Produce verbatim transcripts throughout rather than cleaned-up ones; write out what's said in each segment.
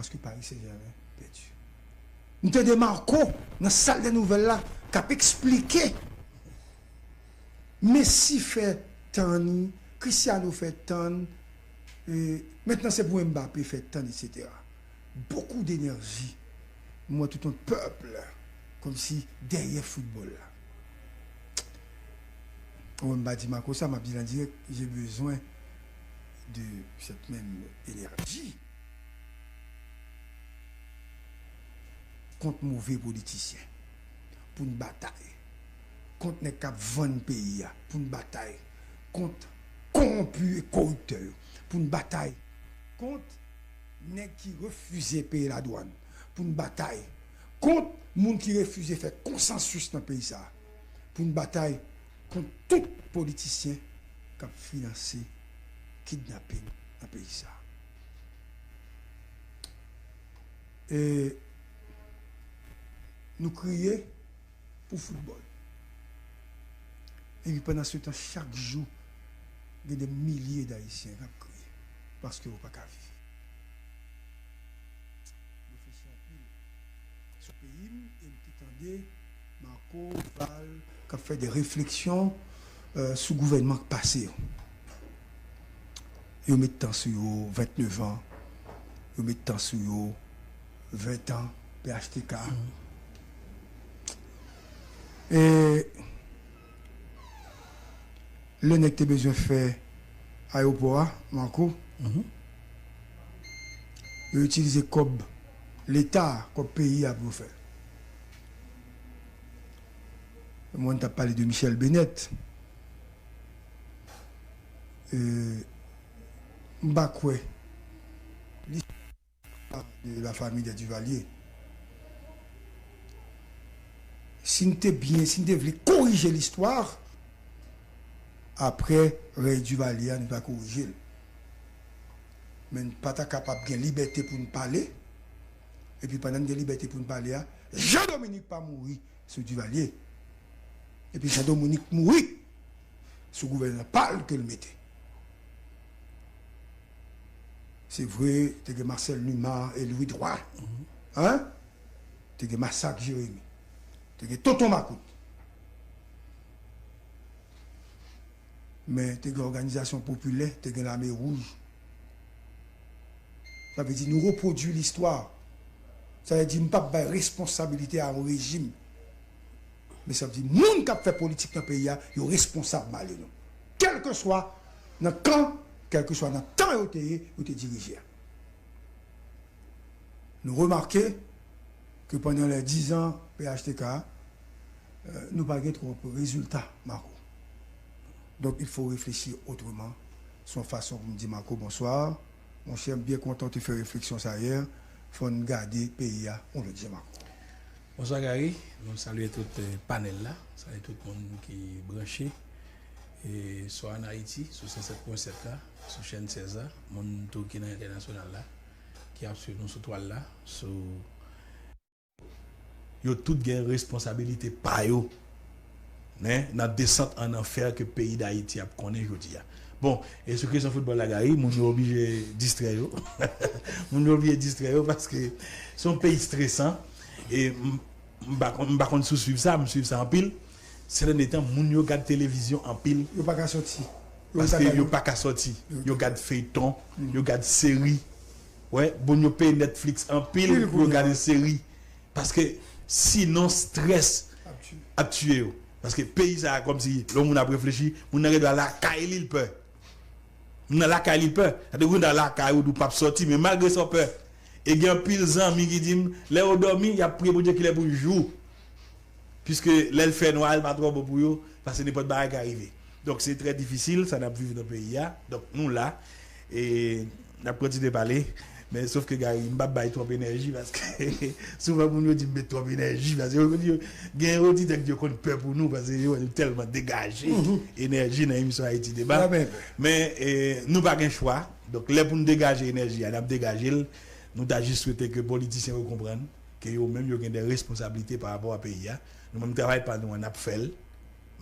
Paske Paris Saint-Germain pèdi. M tande Marco nan sal dè nouvèl la k ap eksplike Messi fè tann, Cristiano fè tann, e mentnan se pou Mbappé fè tann, et cetera. Beaucoup d'énergie. M wè tout yon pèp kòmsi dèyè foutbòl la. Ou wè m pa di Marco sa, m ap di l an dirèk, j'ai besoin de cette même énergie kont move politisyen, pou n batay kont nèg k ap vann peyi a, pou n batay kont kowonpi e koriptè yo, pou n batay kont nèg ki refize peye ladwàn, pou n batay kont moun ki refize fè konsansis nan peyi sa a, pou n batay kont tout politisyen k ap finanse kidnapin nan peyi sa a. E nou kriye pou foutbòl. Epi pandan se tan, chak jou, gen de milye d Ayisyen k ap kriye paske yo pa ka viv. M reflechi anpil sou peyi m e m te tande Marco, Val k ap fè de refleksyon, euh, sou gouvènman k pase yo. Yo met tan sou yo, venntenevan. Yo met tan sou yo, ven tan, P H T K. E lè nèg te bezwen fè ayewopò a, Marco, yo itilize kòb Leta, kòb peyi a pou yo fè l. Mwen, t ap pale de Michèle Bennett. E, m pa kwè listwa de la famille des Duvalier. Si n te byen, si n te vle korije listwa, apre rèy Duvalier a, nou ta korije l. Men n pa ta kapab gen libète pou n pale, epi pandan n gen libète pou n pale a, Jean Dominique pa mouri sou Duvalier. Epi Jean Dominique mouri sou gouvènman pa l ke l mete. Se vre, te gen Marcel Numa e Louis Droit. Hein? Te gen Masak Jeremi. Te gen Tonton Makout. Men te gen òganizasyon popilè, te gen Lame Wouj. Sa vle di nou repwodui listwa. Sa vle di m p ap bay responsabilite a yon rejim. Men sa vle di moun k ap fè politik nan peyi a, yo responsab malè nou. Kèlkeswa nan kan, kèlkeswa nan tan yo te ye, yo te dirije a. Nou remake ke pandan lè dizan P H T K, euh, nou pa gen twòp rezilta, Marco. Donk, il faut réfléchir autrement. Se yon fason pou m di Marco bonswa. Monchè, m byen kontan w te fè refleksyon sa yè. Fò n gade peyi a yon lòt jan, Marco. Bonswa, Gary. Nou salye tout, eh, panèl la. Salye tout moun ki branche. E swa ann Ayiti, sou san sèt pwen sèt la, sou chèn sèz la, moun tou ki nan entènasyonal la, ki ap swiv nou sou twal la, sou yo tout gen responsabilite pa yo, men nan desant an anfè ke peyi Dayiti ap konnen jodi a. Bon, e sou kesyon foutbòl la, Gary, moun yo oblije distrè yo. Moun yo oblije distrè yo paske se yon peyi stresan. E m, m pa konn, m pa konn si w swiv sa, m swiv sa anpil. Sètèn de tan, moun yo gad televizyon anpil. Yo pa ka sòti. Yo Paske yo pa ka sòti. Yo gad feyton, yo gad seri. Wè, bon, yo peye Netflix anpil pou yo gade seri. Paske sinon, strès ap tiye yo. Paske peyi sa a, kòmsi, lè yon moun ap reflechi, moun nan gen dwa lakay li, l pè. Moun nan lakay li, l pè. Sa te gen dwa lakay ou, ou p ap sòti, men malgre sa, w pè. E gen anpil zanmi ki di m, lè yo dòmi, y ap priye Bondye kilè pou jou. Piske lè l fè nwa, l pa twò bon pou yo, paske nenpòt bagay ka rive. Donk, se trè difisil, sa n ap viv nan peyi a. Donk, nou la, e n ap kontinye pale. Men, sof ke, Gary, m p ap bay twòp enèji, paske souvan moun yo di m met twòp enèji, paske yo, yo, gen oditè ki yo konn pè pou nou, paske yo wè nou tèlman degaje enèji nan emisyon Ayiti Deba. Men, e, nou pa gen chwa. Donk, lè pou n degaje enèji a, n ap degaje l. Nou ta jis swete ke politisyen yo konprann ke yo menm yo gen de responsablite pa rapò a peyi a. Nou menm travay pa nou an, n ap fè l.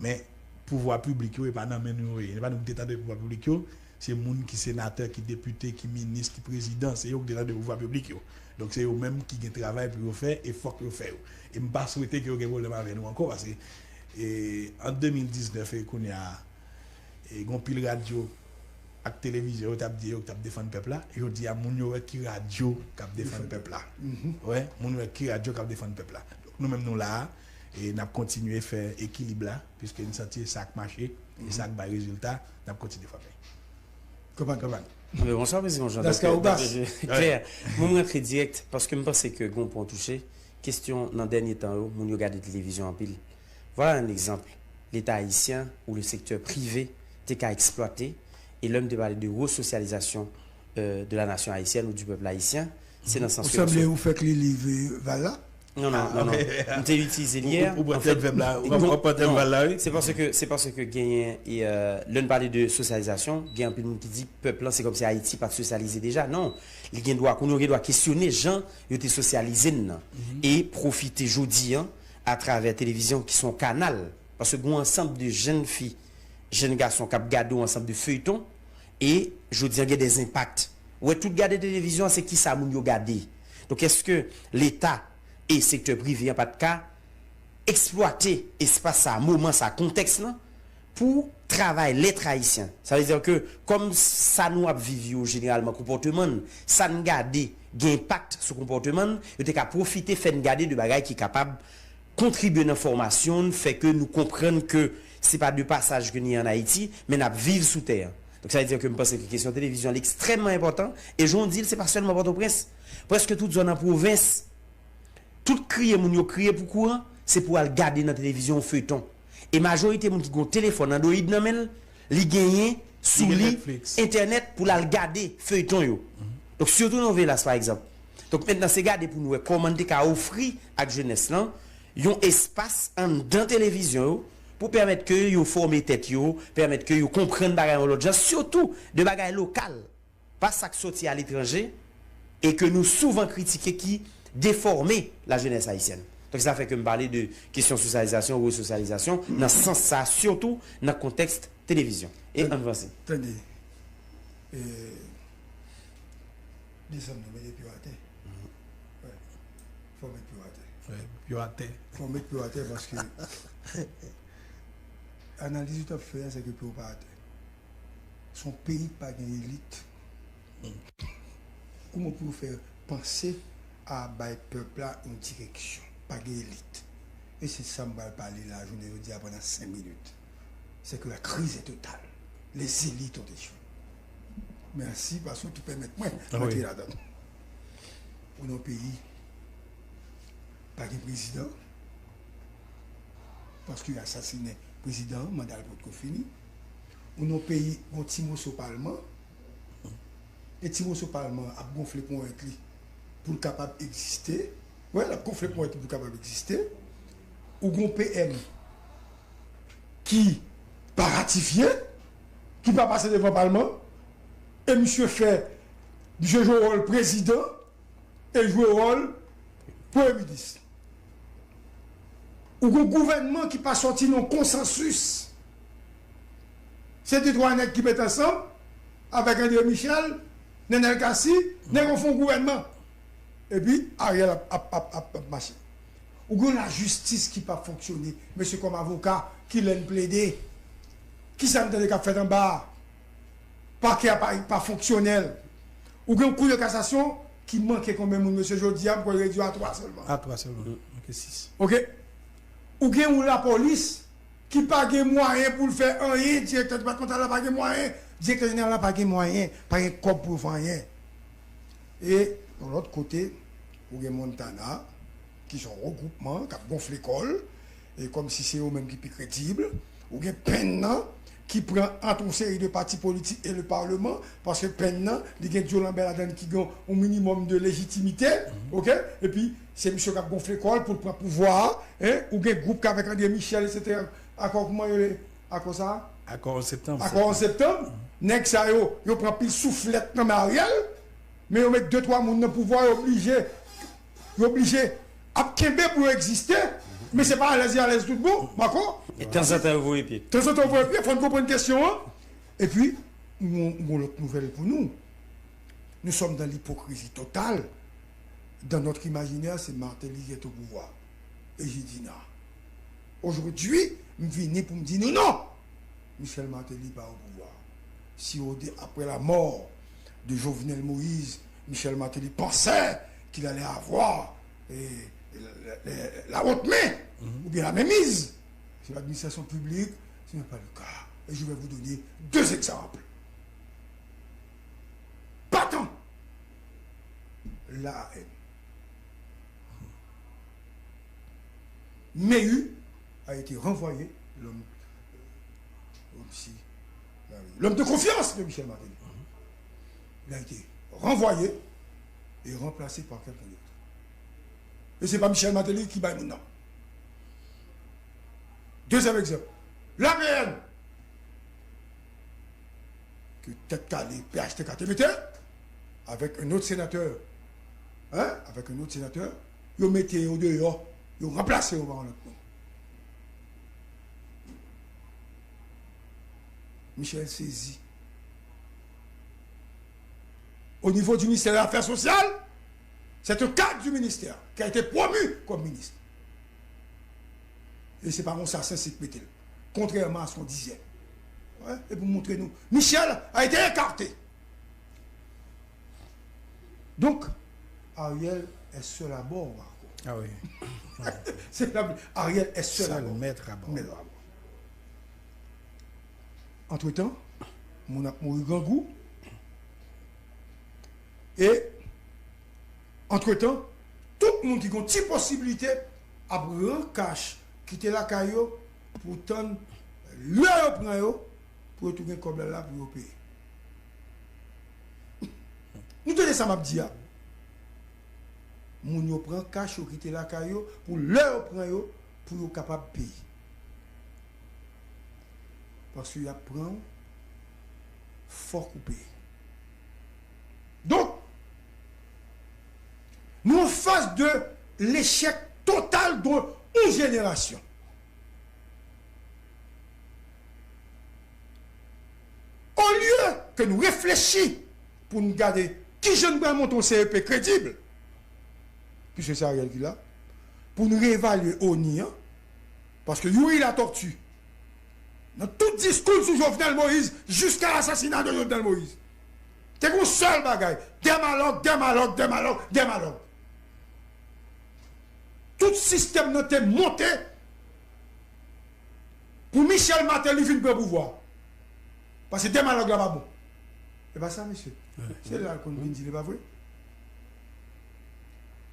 Men pouvwa piblik yo, e pa nan men nou yo ye. E pa nou ki detantè pouvwa piblik yo. se moun ki senatè, ki depite, ki minis, ki prezidan, se yo ki detan de pouvwa piblik yo. Donk se yo menm ki gen travay pou yo fè e fòk yo fè yo. E m pa swete ke yo gen pwoblèm avè nou ankò paske e, ant de mil diznèf e kounye a, e, gon pil radyo ak televizyon yo t ap di yo k t ap defann pèp la. Jodi a moun yo wè ki radyo k ap defann pèp la. Wè, moun yo wè ki radyo k ap defann pèp la. Donk nou menm nou la a, e n ap kontinye fè ekilib la, piske n santi e sa k mache, e sa k bay rezilta, n ap kontinye fè. Konprann, konprann. Bonswa prezidan Jean. Daska ou bas. Klè. Mwen m rantre dirèk paske m panse ke gon pwen touche. Kesyon nan dènye tan yo, moun yo gade televizyon anpil. Vwala yon egzanp. Leta ayisyen ou le sektè prive te ka eksplwate, e lè m te pale de resosyalizasyon euh, de la nation haïtienne ou du peuple haïtien, se nan sans ke... Ou sanble ou fèk li liv Val la? Non, non, non, non. M te itilize l yè. Ou pran tèm vèb la, ou pran tèm Val la, wi. Se paske, se paske genyen, e, euh, lè n pale de sosyalizasyon, gen anpil moun ki di pèp lan se kòmsi Ayiti pa t sosyalize deja. Non, li gen dwa, kounye a w gen dwa kesyone jan yo te sosyalize n nan. E pwofite jodi an, atravè televizyon ki se yon kanal, paske gen yon ansanm de jèn fi, jèn gason k ap gade yon ansanm de feyton, e jodi an gen de enpak. Ou wè, tout gade televizyon an, se kisa moun yo gade. Donk, èske Leta e sektè prive an pa t ka eksplwate espas sa, moman sa, kontèks lan, pou travay lèt ayisyen? Sa vle di ke, kòm sa nou ap viv yo jeneralman, konpòteman n, sa n gade gen enpak sou konpòteman n, yo te ka pwofite fè n gade de bagay ki kapab kontribye nan fòmasyon n, fè ke nou konprann ke se pa de pasaj ke n ye ann Ayiti, men n ap viv sou tè an. Donk, sa vle di ke m panse ke kesyon televizyon an, li ekstrèmman enpòtan. E jan w di l, se pa sèlman Pòtoprens. Prèske tout zòn an pwovens, tout kriye moun yo kriye pou kouran, se pou al gade nan televizyon yon feyton. E majorite moun ki gen yon telefòn Android nan men l, li genyen sou li entènèt pou l al gade feyton yo. Donk, sitou Novelas, pa egzanp. Donk, mentnan, se gade pou nou wè kòman n te ka ofri ak jenès lan yon espas anndan televizyon yo pou pèmèt ke yo fòme tèt yo, pèmèt ke yo konprann bagay yon lòt jan, sitou de bagay lokal, pa sa k soti aletranje e ke nou souvan kritike ki defòme lajenès ayisyèn. Donk, sa fè ke m pale de kesyon sosyalizasyon, resosyalizasyon, nan sans sa, sitou nan kontèks televizyon. E ann vanse. Tande, e, desann nou, mete pye w atè. Wi. Fò w met pye w atè. Wi, pye w atè. Fò w met pye w atè paske analiz ou t ap fè a, se ke pye w pa atè. Se yon peyi k pa gen elit. Kouman pou yo fè panse a bay pèp la yon direksyon? Pa gen elit. E se sa m pral pale la, jounen jodi a, pandan senk minit. C'est que la crise est totale. Les élites ont échoué. Mèsi, paske w te pèmèt mwen rantre ladan. Ou nan yon peyi, pa gen prezidan, paske yo asasinen prezidan an, manda l potko fini. Ou nan yon peyi, gon ti moso palman, e ti moso palman ap gonfle ponyèt li pou l kapab egziste. Wi, l ap gonfle ponyèt li pou l kapab egziste. Ou gon P M ki pa ratifye, ki pa pase devan palman, e misye fè, misye jwe wòl prezidan, e jwe wòl premye minis. Ou gon gouvènman ki pa sòti nan konsansis. Se de twa nèg ki met ansanm avèk André Michel, Nenel Cassy, nèg yo fè yon gouvènman. Epi Ariel ap, ap, ap, ap, ap mache. Ou gen lajistis ki pa fonksyone. Mesye kòm avoka, kilè n plede? Kisa n tande k ap fèt anba a? Pakè a pa, pa fonksyonèl. Ou gen yon kou de kasasyon ki manke konbyen moun, mesye, jodi a, m kwè l redui a twa sèlman. A twa sèlman. Manke sis. Oke? Ou gen yon lapolis ki pa gen mwayen pou l fè anyen, direktè depatmantal la pa gen mwayen, direktè jeneral la pa gen mwayen, pa gen kòb pou yo fè anyen. E, yon lòt kote, ou gen Montana, ki se yon regwoupman k ap gonfle kò l, e kòmsi se yo menm ki pi kredib. Ou gen Penn nan, ki pran ant yon seri de pati politik e le palman, paske Penn nan, li gen Joe Lambert ladan l ki gen yon minimòm de lejitimite, oke? Epi, se misye k ap gonfle kò l pou l pran pouvwa a, en? Ou gen gwoup k avèk André Michel, etsetera. Akò, kòman yo rele akò sa a? Akò onz septanm. Akò onz septanm. Nèg sa yo, yo pran pil souflèt nan men Ariel, men yo met de twa moun nan pouvwa, yo oblije, yo oblije ap kenbe pou yo egziste, men se pa alèz yo alèz tout bon, dakò? E tanzantan yo voye pye. Tanzantan yo voye pye, fò n konprann kesyon an. Epi, Yon, yon lòt nouvèl pou nou. Nous sommes dans l'hypocrisie totale. Dans notre imaginaire, c'est Martelly qui est au pouvoir. Et j'ai dit non. Aujourd'hui, m vini pou m di nou non. Michel Martelly pa au pouvoir. Si au dé-, après la mort de Jovenel Moïse, Michel Martelly pensait qu'il allait avoir eh, la, la, la, la haute main ou bien la mainmise sur l'administration publique, ce n'est pas le cas. Et je vais vous donner deux exemples. Patents, l'A A N. Mehu a été renvoyé, l'homme, l'homme si, l'homme de confiance de Michel Martelly. Il a été renvoyé et remplacé par quelqu'un d'autre. E se pa Michel Martelly ki bay moun nan. Dezyèm egzanp, l'A P N, ke Tèt Kale, P H T K te mete, avèk yon lòt senatè, hein, avèk yon lòt senatè, yo mete yo deyò, yo ranplase yo pa yon lòt moun. Michel sezi. Au niveau du ministère des Affaires sociales, c'est un cadre du ministère qui a été promu comme ministre. E se pa yon sasen si k mete l, kontrèman a sa w dizè. Wè, e pou montre nou, Michel a été écarté. Donc, Ariel est seul à bord, Marco. Ah oui. C'est la, Ariel est seul à bord. Seul maître à bord. Maître à bord. Antretan, moun ap mouri grangou. E, antretan, tout moun ki gon ti posibilite ap ran kach, kite lakay yo, pou tann lè yo pran yo, pou yo tou gen kòb la, la pou yo peye. Nou tande sa m ap di a? Moun yo pran kach, yo kite lakay yo, pou lè yo pran yo, pou yo kapab peye. Paske y ap pran w, fòk ou peye. Donk, nou an fas de lechèk total de yon jenerasyon. Olye ke nou reflechi pou n gade kijan n pral monte yon C E P kredib, piske se Ariel ki la, pou n reevalye ONI an, paske Youri Latortue, nan tout diskou l sou Jovenel Moïse, jiska asasina de Jovenel Moïse, te gen yon sèl bagay, dèmalòg, dèmalòg, dèmalòg, dèmalòg. Tout sistèm nan te monte pou Michel Martelly vin pran pouvwa. Paske dèmalòg la pa bon. E pa sa, mesye. Se la l konn vin di l, e pa vre?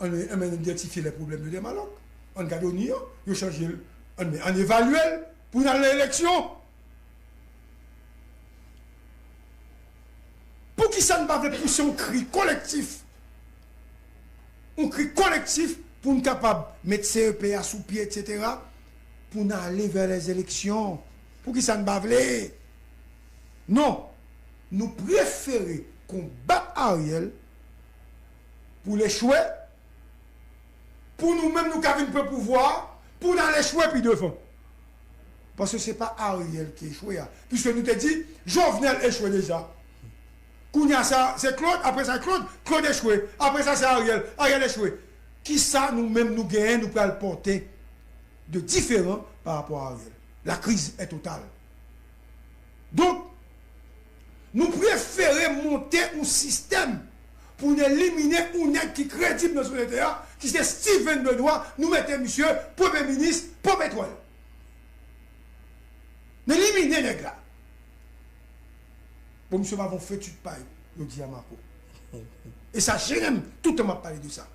Ann, ann idantifye lè pwoblèm de dèmalòg. Ann gade ONI an, yo chanje l. Ann, ann evalye l pou n al nan eleksyon. Poukisa n pa vle pouse yon kri kolektif? Yon kri kolektif pou n kapab met C E P a sou pye, etsetera, pou n ale vè lèzeleksyon. Poukisa n pa vle? Non, nou prefere konbat Ariel pou l echwe, pou nou menm nou ka vin pran pouvwa a, pou n al echwe pi devan. Paske se pa Ariel ki echwe a. Piske nou te di, Jovenel echwe deja. Kounye a sa, se Claude, apre sa Claude, Claude echwe. Apre sa, se Ariel, Ariel echwe. Kisa nou menm nou genyen, nou pral pote de diferan pa rapò a Ariel? La crise est totale. Donk, nou prefere monte yon sistèm pou n elimine yon nèg ki kredib nan sosyete a, ki se Steven Benoît, nou mete misye premye minis, pòpetwèl. N elimine nèg la. Bon, misye pa bon fetid pay, yo di a Marco. E sa jennen m, toutan m ap pale de sa.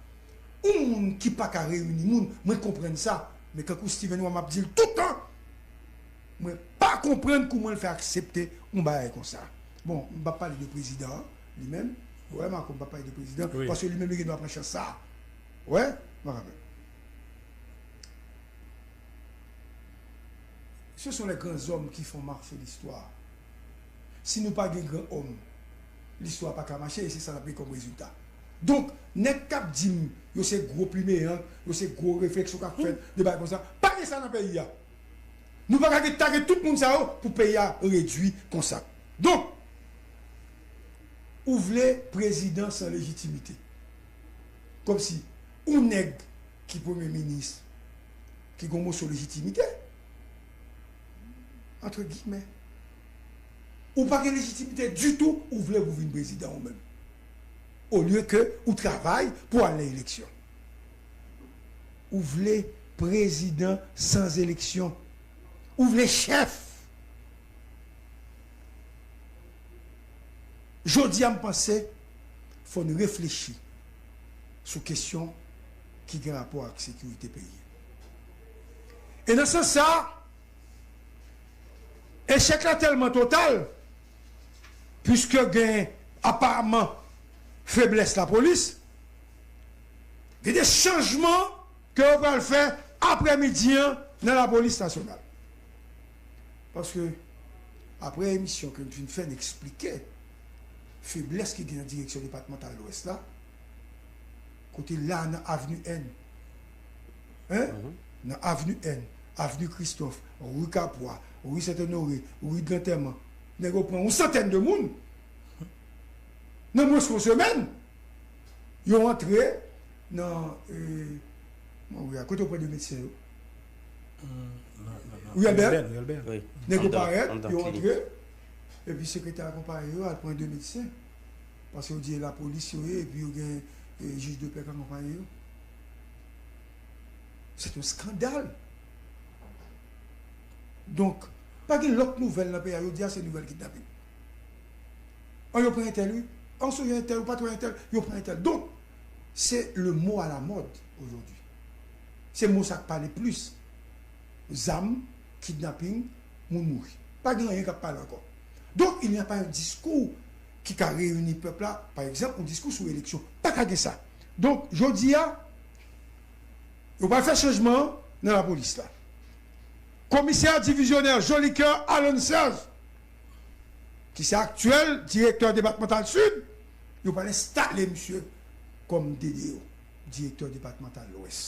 Yon moun ki pa ka reyini moun, mwen konprann sa. Men kankou Steven Benoît, m ap di l toutan, mwen pa konprann kouman l fè aksepte yon bagay konsa. Bon, m p ap pale de prezidan an, li menm. Wè, Marco, m p ap pale de prezidan, paske li menm, li gen dwa pran chans sa. Wè, m pa ka pale. Ce sont les grands hommes qui font marcher l'histoire. Si nou pa gen gran òm, listwa pa ka mache, e se sa n ap gen kòm rezilta. Donk, nèg k ap di m yo se gwo plimeyank, yo se gwo refleksyon k ap fèt, de bagay konsa, pa gen sa nan peyi a. Nou pa ka gen, ta gen tout moun sa yo pou peyi a redui konsa. Donk, Ou vle prezidan san lejitimite. Kòmsi ou nèg ki premye minis, ki gon moso lejitimite, antre giymen. Ou pa gen lejitimite ditou, ou vle pou vin prezidan ou menm. Olye ke ou travay pou al nan eleksyon. Ou vle prezidan san eleksyon. Ou vle chèf. Jodi a, m panse fò n reflechi sou kesyon ki gen rapò ak sekirite peyi. E nan sans sa, echèk la tèlman total, piske gen aparman feblès lapolis, gen de chanjman ke yo pral fè aprèmidi an nan lapolis nasyonal. Paske, apre emisyon ke m fin fè, n eksplike feblès ki gen nan direksyon depatmantal Lwès la, kote la nan avni N, en? Nan avni N, avni Kristòf, ri Kapwa, ri Sent Onore, ri Lantèman, nèg yo pran yon santèn de moun nan mwens ke yon semèn. Yo antre nan, euh, nan ri a, kote yo pran de medsen yo? Ri Albert? Ri Albert. Nèg yo parèt, yo antre, epi sekretè akonpaye yo al pran de medsen. Paske yo di e lapolis yo ye, epi yo gen, eh, jij de pè k akonpaye yo. C'est un scandale. Donk, pa gen lòt nouvèl nan peyi a, yo di a se nouvèl kidnaping. An, yo pran entèl, wi. An, sonje entèl, ou pa t wè entèl, yo pran entèl. Donk, c'est le mot à la mode aujourd'hui. Se mo sa k pale plis. Zam, kidnaping, moun mouri. Pa gen anyen k ap pale ankò. Donk, il n'y a pas un discours ki ka reyini pèp la, pa egzanp, yon diskou sou eleksyon. Pa ka gen sa. Donk, jodi a, yo pral fè chanjman nan lapolis la. Komisè divizyonè Jolicoeur Alonne Serge, ki se aktyèl direktè depatmantal Sid, yo pral enstale misye kòm D D O, direktè depatmantal Lwès.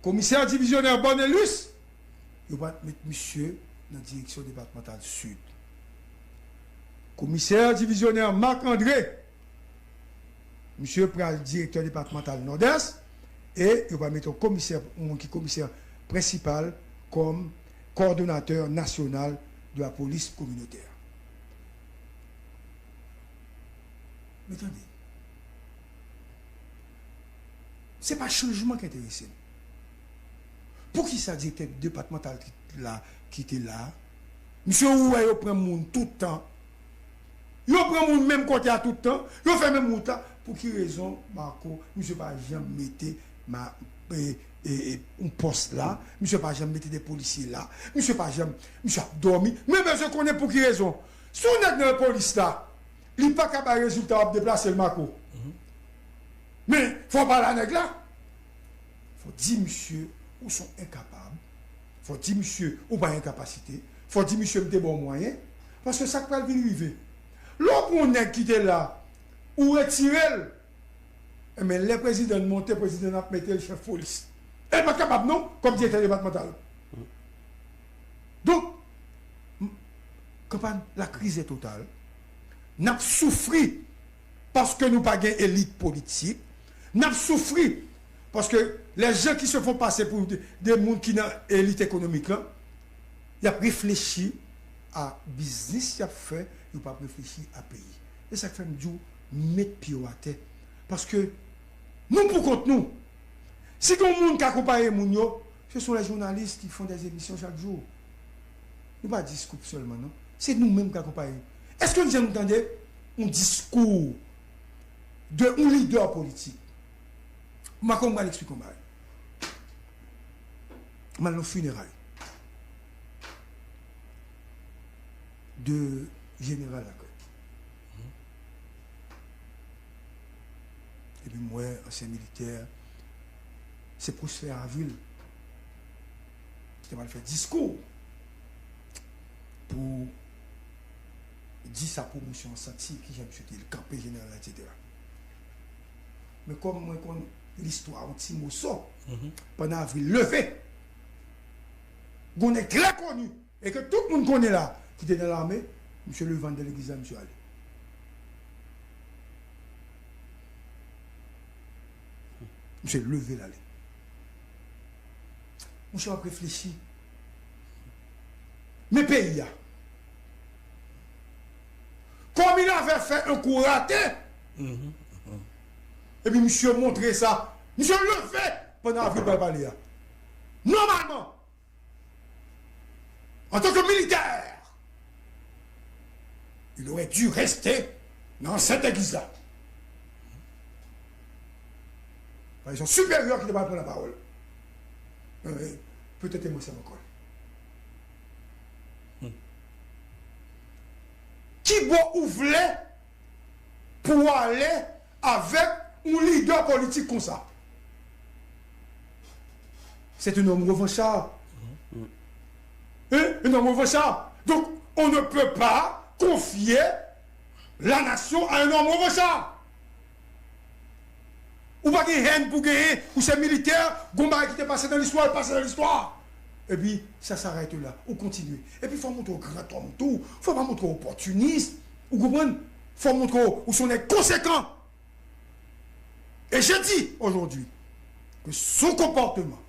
Komisè divizyonè Bornelus, yo pral met misye nan direksyon depatmantal Sid. Komisè divizyonè Marc André, misye pral direktè depatmantal Nòdès, e yo pral mete yon komisè, yon moun ki komisè prensipal kòm coordonnateur national de la police communautaire. Men tande, se pa chanjman ki enterese m. Poukisa direktè depatmantal ki la, ki te la, misye, ou wè yo pran moun tout tan, yo pran moun menm kote a tout tan, yo fè menm wout la. Pou ki rezon, Marco, misye pa janm mete ma, e, e, e, yon pòs la, misye pa janm mete de polisye la, misye pa janm, misye ap dòmi. Men bezwen konnen pou ki rezon. Si yon nèg nan polis la, li pa ka bay rezilta, w ap deplase l, Marco. Men, fò w pale a nèg la. Fò w di misye, ou se yon enkapab. Fò w di misye, ou pa gen kapasite. Fò w di misye, m te ba w mwayen. Paske sa k pral vin rive, lè w pran yon nèg ki te la, ou retire l, enben, lè prezidan monte, prezidan ap mete l chèf polis. E l pa t kapab, non, kòm direktè depatmantal. Donk, m-, kanpay la crise est totale. N ap soufri paske nou pa gen elit politik. N ap soufri paske les gens qui se font passer pour de, de moun ki nan elit ekonomik lan, y ap reflechi a biznis y ap fè, yo p ap reflechi a peyi. E sa k fè m di w, met pye w atè. Paske nou pou kont nou. Si gen yon moun k akonpaye moun yo, ce sont les journalistes qui font des émissions chaque jour. Nou pa di Scoop sèlman, non. Se nou menm k akonpaye. Èske nou janm tande yon diskou de yon lidè politik? M pa konn, m pral eksplike yon bagay. M al nan fineray de jeneral Lacrête. Epi m wè ansyen militè, se Prosper Avril ki te pral fè diskou pou di sa pwomosyon an santi, kijan misye te kanpe jeneral la, etsetera. Men kòm mwen konn listwa yon ti moso, pandan Avril leve, gon nèg trè koni, e ke tout moun konnen la, ki te nan lame, misye leve anndan legliz la, misye ale. Misye leve l ale. Monchè, w ap reflechi. Men peyi a. Comme il avait fait un coup raté, epi misye montre sa. Misye leve pandan Avril pral pale a. Nòmalman, en tant que militaire, il aurait dû rester nan ansent legliz la. Paske se yon siperyè ki te pral pran lapawòl. Euh, peut-être mwen se ankò. Ki bò ou vle pou w ale avèk yon lidè politik konsa? C'est un homme revanchard. Hein? Un homme revanchard. Donc, on ne peut pas confier la nation à un homme revanchard. Ou pa gen hèn pou genyen, ou se militè, gon bagay ki te pase nan listwa, l pase nan listwa. Epi, sa s'arrête là, ou kontinye. Epi, fò w montre w grandòm tou, fò w pa montre w opòtinis, ou konprann? Fò w montre w, ou se yon nèg konsekan. Et je dis aujourd'hui que son comportement,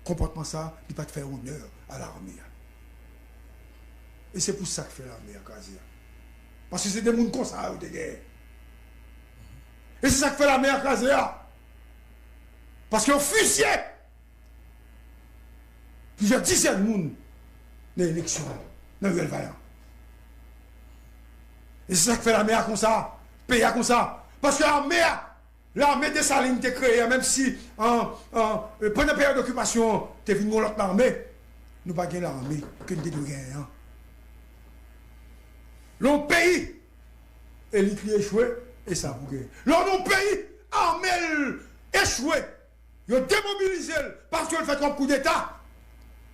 konpòtman sa, li pa t fè onè a lame a. E se pou sa k fè lame a kraze a. Paske se de moun konsa yo te genyen. E se sa k fè lame a kraze a. Paske yo fizye plizyè dizèn moun nan eleksyon an, nan Riyèl Vayan. E se sa k fè lame a konsa, peyi a konsa. Paske lame a, lame Desalin te kreye a, menm si an, an, pandan peryòd okipasyon an, te vin yon lòt lame, nou pa gen lame ke n te dwe genyen an. Lè yon peyi, elit li echwe, e sa pou genyen. Lè yon peyi, ame l echwe, yo demobilize l paske l fè twòp koudeta.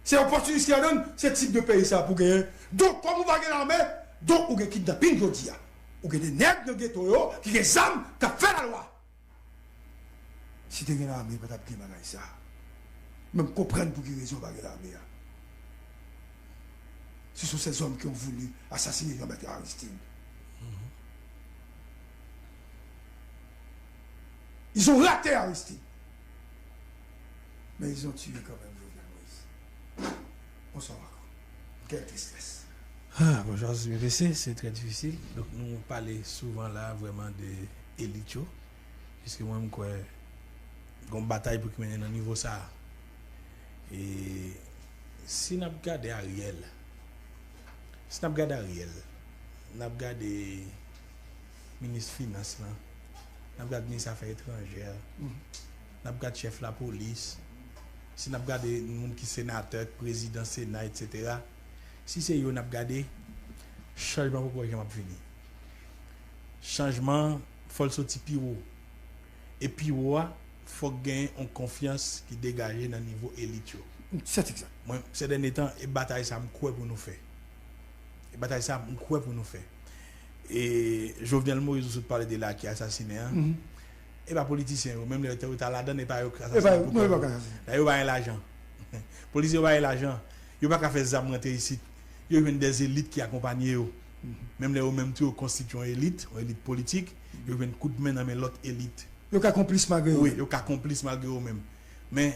Se opòtinis ki ladan l, se tip de peyi sa pou genyen. Donk, kòm ou pa gen lame, donk ou gen kidnaping jodi a. Ou gen de nèg nan geto yo ki gen zam k ap fè lalwa. Si te gen lame, pa t ap gen bagay sa. Men m konprann pou ki rezon pa gen lame a. Ce sont ces hommes qui ont voulu assassiner Jean-Bertrand Aristide. Ils ont raté Aristide. Mais ils ont tué quand même Jovenel Moïse. Bonsoir, Macron. Quelle tristesse. Ah, bonjour, c'est très difficile. Donk, nou pale souvan la vrèman de elit yo. Piske mwen, m kwè gon batay pou ki mennen nan nivo sa a. E si n ap gade Ariel, si n ap gade Ariel, n ap gade minis finans lan, n ap gade minis afè etranjè, n ap gade chèf lapolis, si n ap gade moun ki senatè, prezidan sena, etsetera, si se yo n ap gade, chanjman poko janm ap vini. Chanjman, fò l soti pi wo. E pi wo a, fòk gen yon konfyans ki degaje nan nivo elit yo. Sèt egzak. Mwen, sè dènye tan, e batay sa m kwè pou nou fè. E batay sa m kwè pou nou fè. E Jovenel Moïse, ou sot pale de la, ki asasinen an, e pa politisyen yo, menm lè yo ta ladan, e pa yo k asasinen pou kò yo. Dayè, yo pa gen lajan. Politisyen yo pa gen lajan. Yo pa ka fè zam rantre isit. Yo jwenn dè elit ki akonpanye yo. Menm lè yo menm tou yo konstitye yon elit, yon elit politik, yo jwenn kout men nan men lòt elit. Yo ka konplis malgre yo menm. Wi, yo ka konplis malgre yo menm. Men,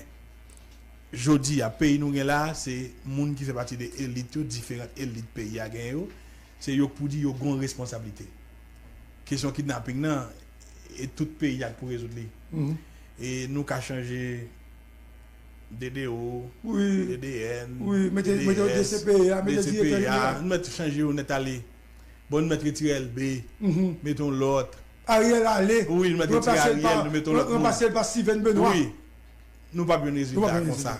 jodi a, peyi nou gen la a, se moun ki fè pati de elit yo, diferan elit peyi a gen yo. Se yo k pou di yo gon responsablite. Kesyon kidnaping nan, e tout peyi a k pou rezoud li. E nou ka chanje D D O, D D N, mete, mete D C P A, mete direktè jeneral. Nou mèt chanje yo nèt ale. Bon, nou mèt retire L B, mete yon lòt. Ariel ale. Wi, nou mèt retire Ariel, nou mete yon lòt moun. Ranplase l pa Steven Benoît. Wi. Nou p ap jwenn rezilta konsa.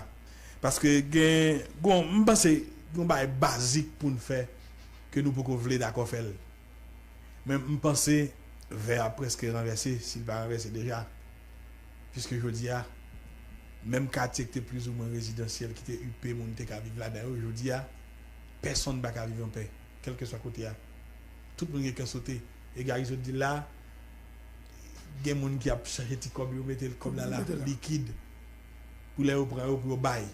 Paske gen, gon, m panse, gen yon bagay bazik pou n fè ke nou poko vle dakò fè l. Men m panse vè a prèske ranvèse, si l pa ranvèse deja. Piske jodi a, menm katye ki te plizoumwen rezidansyèl, ki te ipe, moun te ka viv ladan yo, jodi a, pèsonn pa ka viv anpè, kèlkeswa kote a. Tout moun gen kè sote. E Gary sot di l la, gen moun ki ap chache ti kòb yo, mete kòb la la, likid. Pou lè yo pran yo, pou yo bay.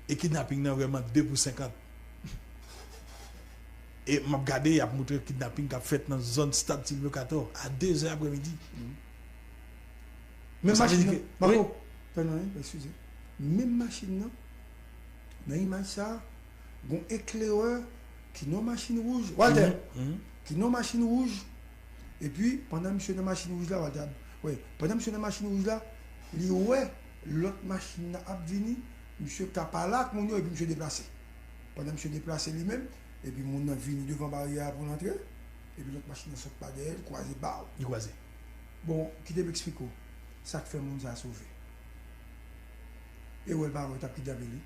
E kidnaping nan vrèman de pou senkant. E m ap gade, y ap moutre kidnaping k ap fèt nan zòn Stad Sylvio Cator a de zè aprèmidi. Menm machin nan, Marco, tann, eskize. Menm machin nan, nan imaj sa, gon eklerè ki nan machin wouj, Walter, ki nan machin wouj, epi pandan misye nan machin wouj la, Walter, wi, pandan misye nan machin wouj la, li wè lòt machin nan ap vini, misye ka pale ak moun yo, epi misye deplase. Pandan misye deplase li menm, epi moun nan vini devan baryè a pou l antre, epi lòt machin nan sot pa dèyè l, kwaze, baw. Li kwaze. Bon, kite m eksplike w sa k fè moun sa a sove. E wè l pa wè, t ap kidnape li.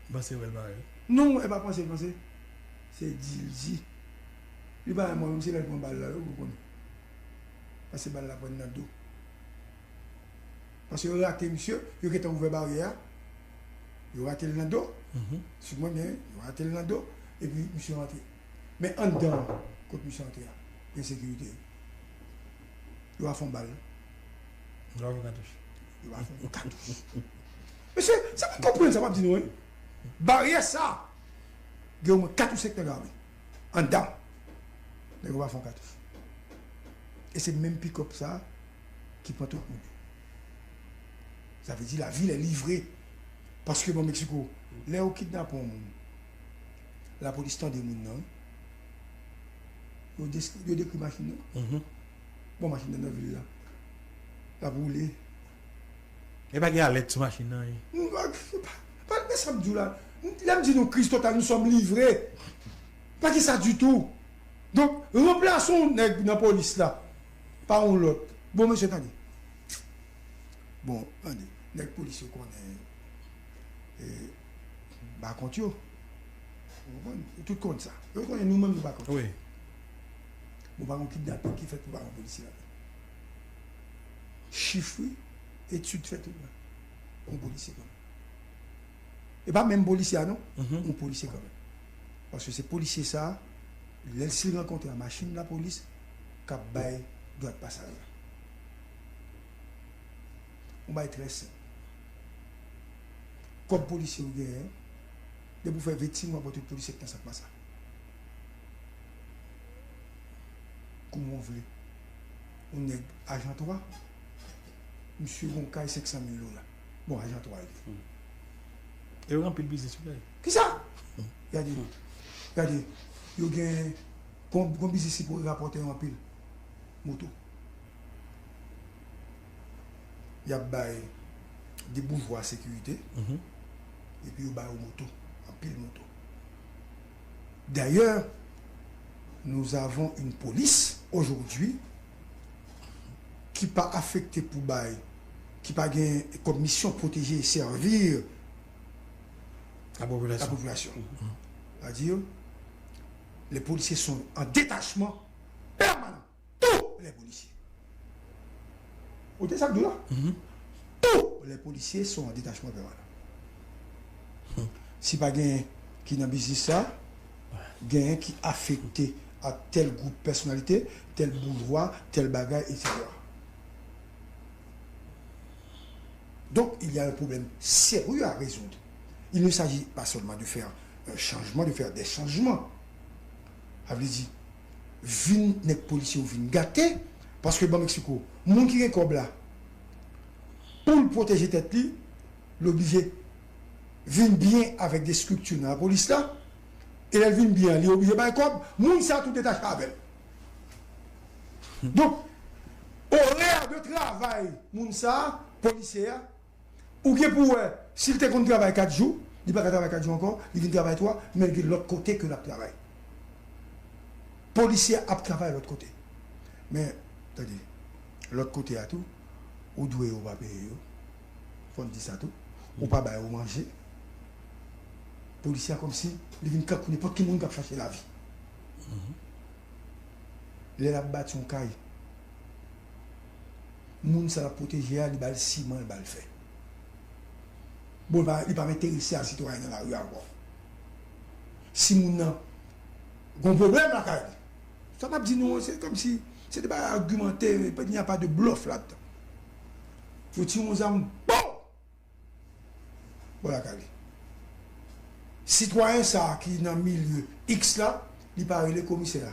M panse wè l pa wè. Non, e pa panse l panse. Se di l di. Li pa wè mwen, menm se lè l pran bal la, yo, ou konnen. Paske bal la pran nan do. Paske yo rate misye, yo gentan ouvè baryè a. Yo rate l nan do. Suiv mwen byen, wi. Yo rate l nan do. Epi misye rantre. Men anndan an, kot misye antre a, gen sekirite. Yo pa fè yon bal, non. Yo pa fè yon katouch. Yo pa fè yon katouch. Mesye, se pou konprann sa m ap di nou, wi. Baryè sa, gen omwen kat ou senk nèg ame. Anndan. Nèg yo pa fè yon katouch. E se menm pikòp sa ki pran tout moun yo. Sa vle di lavil est livrée. Paske bon, Meksiko, lè yo kidnape yon moun, lapolis tande moun nan, yo, des- yo dekri machin nan. Bon, machin nan nan vil la. L ap woule. E pa gen alèt sou machin nan, wi. Nou pa, pa, pa, men sa m di w la. Lè m di nou kriz total, nous sommes livrés. Pa gen sa ditou. Donk, ranplase yon nèg nan polis la pa yon lòt. Bon, mesye, tande. Bon, tande. Nèg polis yo konnen, e, ba kont yo. Ou konprann? Yo tout konn sa. Yo konnen nou menm nou ba kont yo. Wi. Bon, pa yon kidnaping ki fèt pou pa yon polisye ladan. Chif, wi, etid fèt, wi. Yon polisye kanmenm. E pa menm polisye a, non. Yon polisye kanmenm. Paske se polisye sa, lè l si l rankontre a machin lapolis k ap bay dwat pasaj la. Yon bagay trè senp. Kòb polisye ou genyen, depi w fè vennsenk mwa pou tout polisye k nan sak pa sa. Kouman w vle? Yon nèg ajan twa, misye gon kay senk san mil dola. Bon, ajan twa li. E yo gen anpil biznis, wi. Kisa? Gade, gade, yo gen, gon, gon biznis ki pou rapòte yo anpil. Moto. Y ap bay de boujwa sekirite, epi yo ba yo moto, anpil moto. D'ailleurs, nous avons une police aujourd'hui ki pa afekte pou bay, ki pa gen kòm misyon pwoteje e sèvi la popilasyon. Sètadi, les policiers sont en détachement permanent. Tous les policiers. Ou te sa k di w la? Tous les policiers sont en détachement permanent. Si pa genyen ki nan biznis sa, genyen ki afekte a tèl gwoup pèsonalite, tèl boujwa, tèl bagay, etsetera. Donc, il y a un problème sérieux à résoudre. Il ne s'agit pas seulement de faire un changement, de faire des changements. Sa vle di, vin nèg polisye yo vin gate, paske ban m eksplike w, moun ki gen kòb la, pou l pwoteje tèt li, l oblije vin byen avèk de estrikti nan lapolis la, e lè l vin byen an, li oblije bay kòb, moun sa tou detache avè l. Donk, orè de travay moun sa, polisye a, ou gen pou wè, si l te konn travay kat jou, li pa ka travay kat jou ankò, li vin travay twa, men l gen lòt kote ke l ap travay. Polisye a ap travay lòt kote. Men, tande, lòt kote a tou, ou dwe yo pa peye yo. Fò n di sa tou. Ou pa ba yo manje. Polisye a kòmsi li vin kankou nenpòt ki moun k ap chache lavi. Lè l ap bati yon kay, moun sa l ap pwoteje a, li ba l siman, li ba l fè. Bon, li pa, li pa enterese a sitwayen nan lari a ankò. Si moun nan gon pwoblèm lakay li, sa m ap di nou an, se kòmsi se de bagay agimante, il n'y a pas de bluff ladan. Yo tire yon zam, bon! Bon, lakay li. Sitwayen sa a ki nan milye X la, li pa rele komisè a.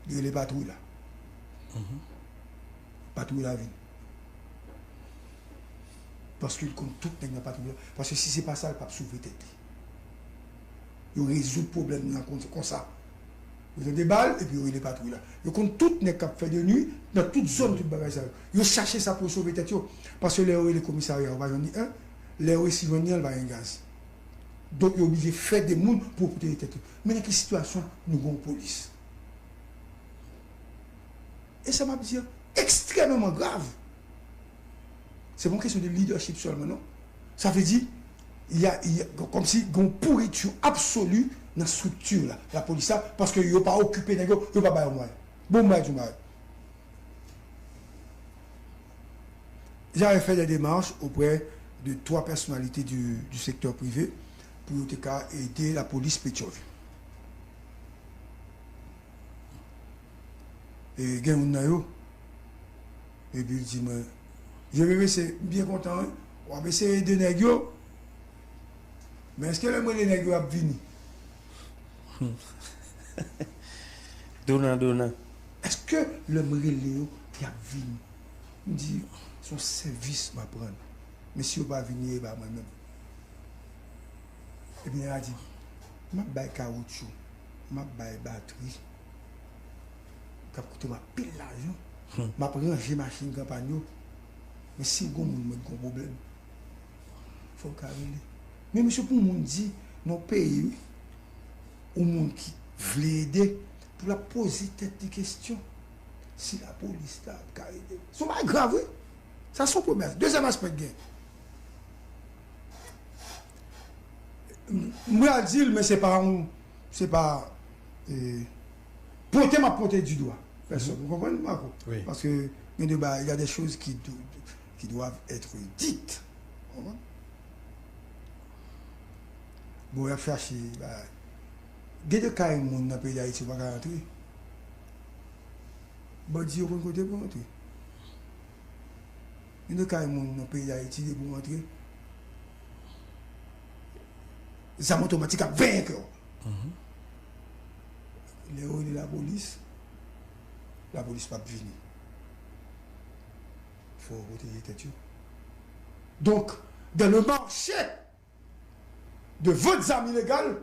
Li rele patwouy la. Patwouy la vini. Paske l konn tout nèg nan patwouy la. Paske si se pa sa, l p ap sove tèt li. Yo rezoud pwoblèm nan kon- konsa. Yo tande bal, epi yo rele patwouy la. Yo konn tout nèg k ap fè de nwi, nan tout zòn, tout bagay sa yo. Yo chache sa pou yo sove tèt yo. Paske lè yo rele komisarya, yo pa jwenn ni en. Lè yo resi jwenn ni en, l pa gen gaz. Donk, yo oblije fè de moun pou yo pwoteje tèt yo. Men nan ki sitiyasyon nou gen yon polis? E sa m ap di an ekstrèmeman grav. Se pa yon kesyon de lidèchip sèlman, non. Sa vle di, y a, y a, kòmsi gen yon pouriti absoli nan estrikti la, lapolis la, paske yo pa okipe nèg yo, yo pa ba yo mwayen. Bon, m bay di mwayen. J'avais fait des démarches auprès de trois personnalités du, du secteur privé pou yo te ka ede lapolis Petyonvil. E gen youn nan yo, epi l di mwen, "Je vais essayer, m byen kontan, wi. W ap eseye ede nèg yo, men èske lè m rele nèg yo, y ap vini?" Donan, donan. "Èske lè m rele yo, y ap vini?" M di, "Se yon sèvis m ap rann. Men si yo pa vini, e pa mwen menm." Epi nèg la di, "M ap bay kawotchou, m ap bay batri, k ap koute m anpil lajan, m ap ranje machin kanpay yo, men si gon moun mwen gon pwoblèm, fò w ka rele." Men mesye, pou moun di nan yon peyi, wi, yon moun ki vle ede, pou l ap poze tèt li kesyon si lapolis la ap ka ede l. Se yon bagay grav, wi. Sa se yon premye aspè. Dezyèm aspè k gen. M pral di l, men se pa yon, se pa, eh, pote m ap pote di dwa pèsòn. Ou konprann, Marco? Wi. Paske gen de bagay, il y a des choses qui do- qui doivent être dites. Ou konprann? Bon, y ap chache bagay. Gen de kay moun nan peyi Dayiti, ou pa ka rantre. Bandi yo konn kote pou antre. Gen de kay moun nan peyi Dayiti, depi w antre, zam otomatik ap veye kè w. Lè yo rele lapolis, lapolis p ap vini. Fò yo pwoteje tèt yo. Donk, dans le marché de vente zam ilegal,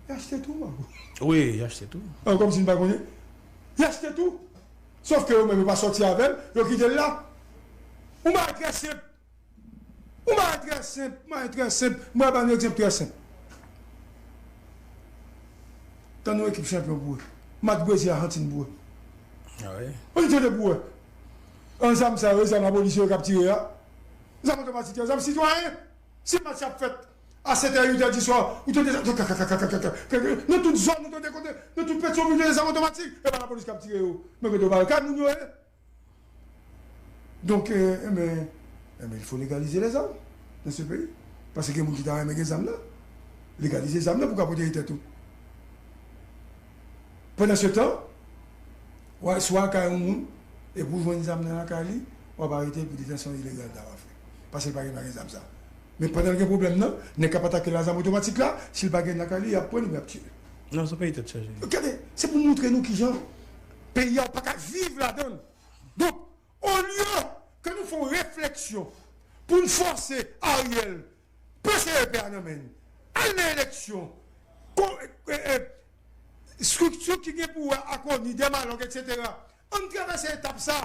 y achte tou, Marco. Wi, y achte tou. Ah, kòmsi n pa konnen. Y achte tou. Sòf ke yo menm, yo pa sòti avè l, yo kite l la. Yon bagay trè senp. Yon bagay trè senp, yon bagay trè senp. Mwen ba nou egzanp trè senp. Tann yon ekip chanpyon pou wè. Match Brezil, Ajantin pou wè. Ah wi. Ou tande pou wè. An zam sa yo, zam lapolis yo k ap tire a. Zam otomatik yo, zam sitwayen. Si match ap fèt a sèt è, uit è di swa, ou tande sa, nan tout zòn, ou tande kote, nan tout Petyonvil, ou tande zam otomatik, e pa lapolis k ap tire yo. Men kote yo ba yo, kay moun yo ye. Donk, eh, eh ben, eh ben, il faut légaliser les armes dans ce pays. Paske gen moun ki ta renmen gen zam nan. Legalize zam nan pou ka pwoteje tèt ou. Pandan se tan, w al swa kay yon moun, epi w jwenn zam nan lakay li, w ap arete l pou detansyon ilegal ta va fè. Paske l pa gen dwa gen zam sa. Men pandan l gen pwoblèm nan, nèg k ap atake l a zam otomatik la, si l pa gen lakay li, y ap pran l, y ap tiye l. Non, se peyi tèt chaje. Gade, se pou montre nou kijan peyi a ou pa ka viv ladan l. Donk, olye ke nou fè yon refleksyon pou n fòse Ariel pran C E P a nan men n, al nan eleksyon, ko- e- e- estrikti ki gen pou wè ak ONI, Dèmalòk, etsetera. Ann travèse etap sa.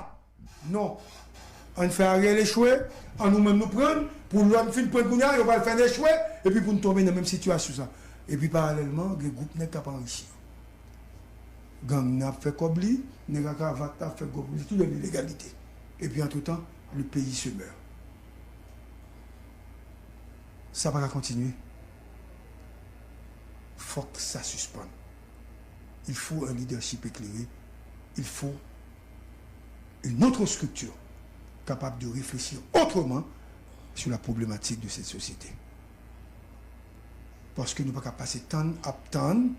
Non. Ann fè Ariel echwe, ann nou menm nou pran l, pou lè n fin pran l kounye a, yo pral fè n echwe, epi pou n tonbe nan menm sitiyasyon sa. Epi paralèlman, gen gwoup nèg k ap anrichi yo. Gang nan ap fè kòb li, nèg a kravat la ap fè kòb li, tout nan ilegalite. Epi antretan, le pays se meurt. Sa pa ka kontinye. Fòk sa sispann. Il faut un leadership éclairé. Il faut une autre structure capable de réfléchir autrement sur la problématique de cette société. Paske nou pa ka pase tan ap tann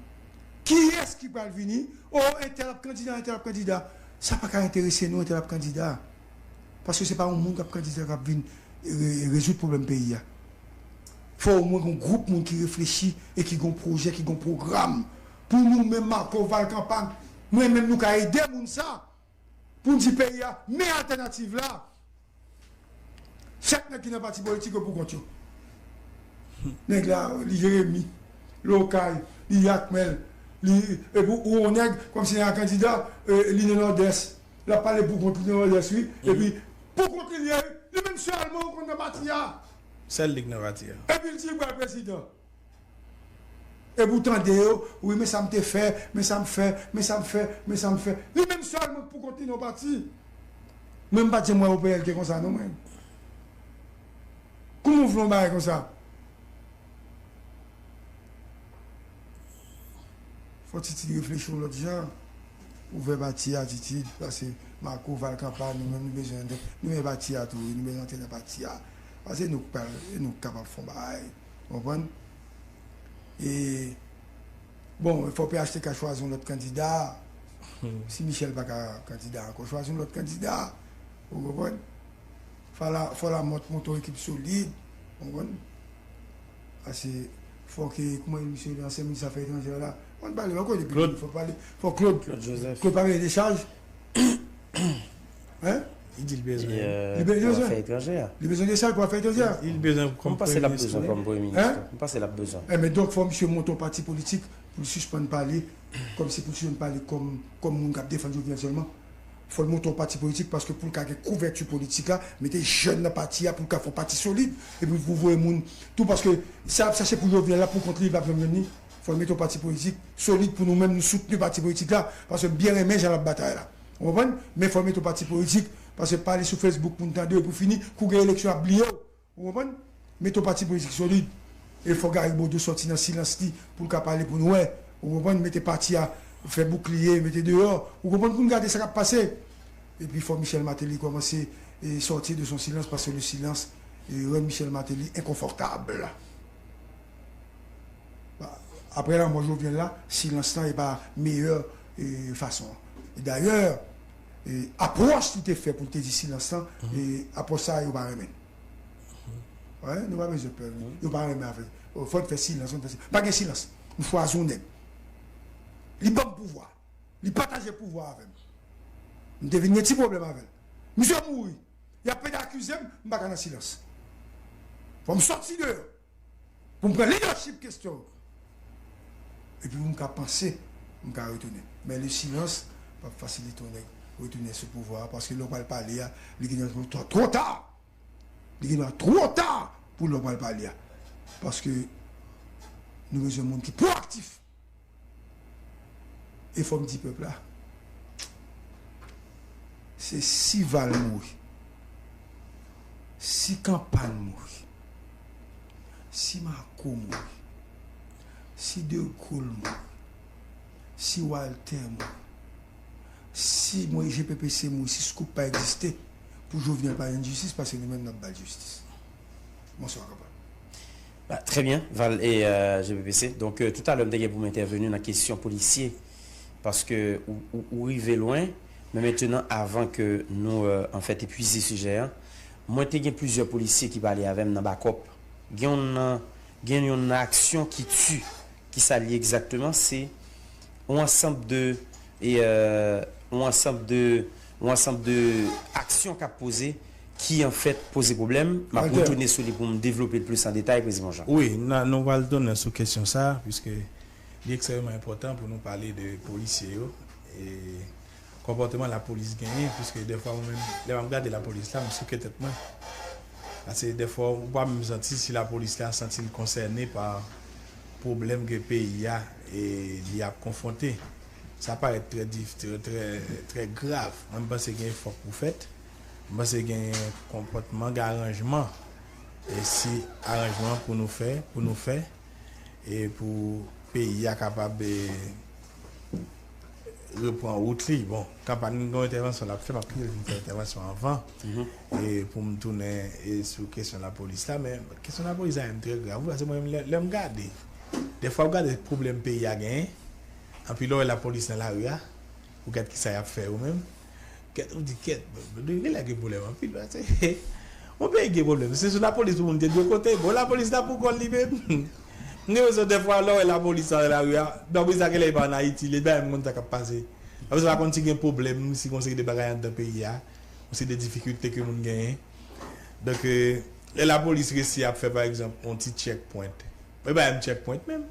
kiyès ki pral vini. O, entèl ap kandida, entèl ap kandida. Sa pa ka enterese nou, entèl ap kandida. Paske se pa yon moun k ap kandida k ap vin re- rezoud pwoblèm peyi a. Fò omwen gon gwoup moun ki reflechi e ki gon pwojè, ki gon pwogram. Pou nou menm, Marco Valcampan, mwen menm, nou ka ede moun sa. pou n di peyi a, men altènativ la. Chak nèg ki nan pati politik yo pou kont yo. Nèg la, li Jeremi, li Okay, li Jakmèl, li, epi ou yon nèg, kòmsi nèg la kandida, eh, li nan Nòdès. L ap pale pou kont li nan Nòdès, wi. Epi, pou kont li, li ye, wi. Li menm sèlman ou konn nan pati a. Sèl li k nan pati a. Epi l di li pral prezidan. Epi w tande yo, wi, men sa m te fè, men sa m fè, men sa m fè, men sa m fè. Li menm sèlman k pou kont li nan pati. Mwen, m pa t janm wè O P L te konsa, non, mwen. Kouman w vle yon bagay konsa? Fò Titid reflechi yon lòt jan. Ouvè pati a, Titid, paske Marco, Val Kanpa, nou menm, nou bezwen, nou men pati a tou, wi, nou bezwen antre nan pati a. Paske nou k pral, nou k kapab fè yon bagay. Konprann? E, bon, fò P H T K chwazi yon lòt kandida. Si Michel pa ka kandida ankò, chwazi yon lòt kandida. Ou konprann? Fò la, fò Lamòt monte yon ekip solid. Ou konprann? Paske fò ke, kòman misye, ansyen minis afè etranjè la. Ou konn pale, ou konn depi, fò pale, fò Claude, Claude Joseph. Claude pa veye dechaj. Hein? Li di l bezwen. Li bezwen afè etranjè a. Li bezwen dechaj pou afè etranjè a. Li bezwen kòm premye minis. Mwen panse l ap bezwen kòm premye minis. Hein? Mwen panse l ap bezwen. Enben, donk, fò misye monte yon pati politik pou l sispann pale, kòmsi pou l sispann pale kòm, kòm moun k ap defann Jovenel sèlman. Fò l monte yon pati politik paske pou l ka gen kouvèti politik la, mete jèn nan pati a pou l ka fè yon pati solid. Epi pou voye moun tou paske sa y ap chache pou Jovenel la pou kont li, li p ap janm jwenn li. Fò l mete yon pati politik solid pou nou menm, nou soutni pati politik la, paske m byen renmen jan l ap batay la. Ou konprann? Men fò l mete yon pati politik, paske pale sou Facebook pou n tande w, epi w fini, kou gen eleksyon ap bliye w. Ou konprann? Mete yon pati politik solid. E fò Gary Bodeau sòti nan silans li pou l ka pale pou nou wè. Ou konprann? Mete pati a, fè boukliye, mete deyò. Ou konprann? Pou n gade sa k ap pase. Epi fò Michel Martelly kòmanse e sòti de son silans paske le silence e, rann Michel Martelly enkonfòtab. Apre lanmò Jovenel la, silans lan e pa meyè e, fason an. E dayè, e, apwòch li te fè pou l te di silans lan, e, apwòch sa a, yo pa renmen l. Wè, nou pa bezwen pè. Yo pa renmen afè. Fò n fè silans, fò n fè silans. Pa gen silans. M chwazi yon nèg. Li ban m pouvwa. Li pataje pouvwa avè m. M te vin gen ti pwoblèm avè l. Misye mouri. Y ap pede akize m, m pa ka nan silans. Fò m sòti deyò. Pou m pran lidèchip kesyon yo. Epi pou m ka panse, m ka retounen. Men le silans p ap fasilite yon nèg retounen sou pouvwa a, paske lè w pral pale a, li gen dwa twò, twò ta! Li gen dwa twò ta pou lè w pral pale a. Paske nou bezwen moun ki pwoaktif. E fò m di pèp la, se si Val mouri, si Kanpal mouri, si Marco mouri, si De Gaulle mouri, si Walter mouri, si mwen G P P C mouri, si Scoop pa egziste, pou Jovenel pa jwenn jistis, paske nou menm n ap ba l jistis. Bonswa, Kanpal. Ba, trè byen, Val e, euh, G P P C. Donk, euh, toutalè, m te gen pou m entèveni nan kesyon polisye, paske ou, ou, ou rive lwen, men mentenan, avan ke nou, euh, anfèt, epuize sijè a, mwen te gen plizyè polisye ki pale avè m nan Bakòp. Gen youn nan, gen youn nan aksyon ki ti, ki sa l ye egzakteman, se yon ansanm de, e, euh, yon ansanm de, yon ansanm de aksyon k ap poze, ki anfèt poze pwoblèm. M ap retounen sou li pou m devlope l plis an detay, Prezidan Jean. Wi, n a, nou pral tounen sou kesyon sa a, piske li ekstrèmman enpòtan pou nou pale de polisye yo e konpòteman lapolis genyen, piske dèfwa mwen menm, lè m ap gade lapolis la, m souke tèt mwen. Paske dèfwa, ou pa menm santi si lapolis la santi l konsène pa pwoblèm ke peyi a e li ap konfwonte. Sa parèt trè dif-, trè, trè, trè grav. Mwen, m panse gen efò pou fèt. M panse gen konpòtman, gen aranjman. E si aranjman pou nou fè, pou nou fè, e pou peyi a kapab, e, repran wout li. Bon, Kanpal gen yon entèvansyon l ap fè, m ap kite l vin fè entèvansyon anvan. E pou m tounen, e, sou kesyon lapolis la, men kesyon lapolis la menm trè grav, wi, paske mwen menm, lè, lè m gade, dèfwa w gade pwoblèm peyi a genyen, anpil lè w wè lapolis nan lari a, ou gad kisa y ap fè yo menm. Kèt, ou di kèt, bon, gen lè gen pwoblèm anpil, paske yon peyi gen pwoblèm. Se sou lapolis pou moun te dwe konte. Bon, lapolis la pou kò l li menm. M gen enpresyon dèfwa lè w wè lapolis nan lari a, lapolis la genlè li pa ann Ayiti, li pa menm konn sa k ap pase. Apre sa, pa konn si gen pwoblèm, si gon seri de bagay anndan peyi a, yon seri de difikilte ke moun genyen. Donk, euh, lè lapolis resi ap fè, pa egzanp, yon ti checkpoint. Mwen pa menm checkpoint menm.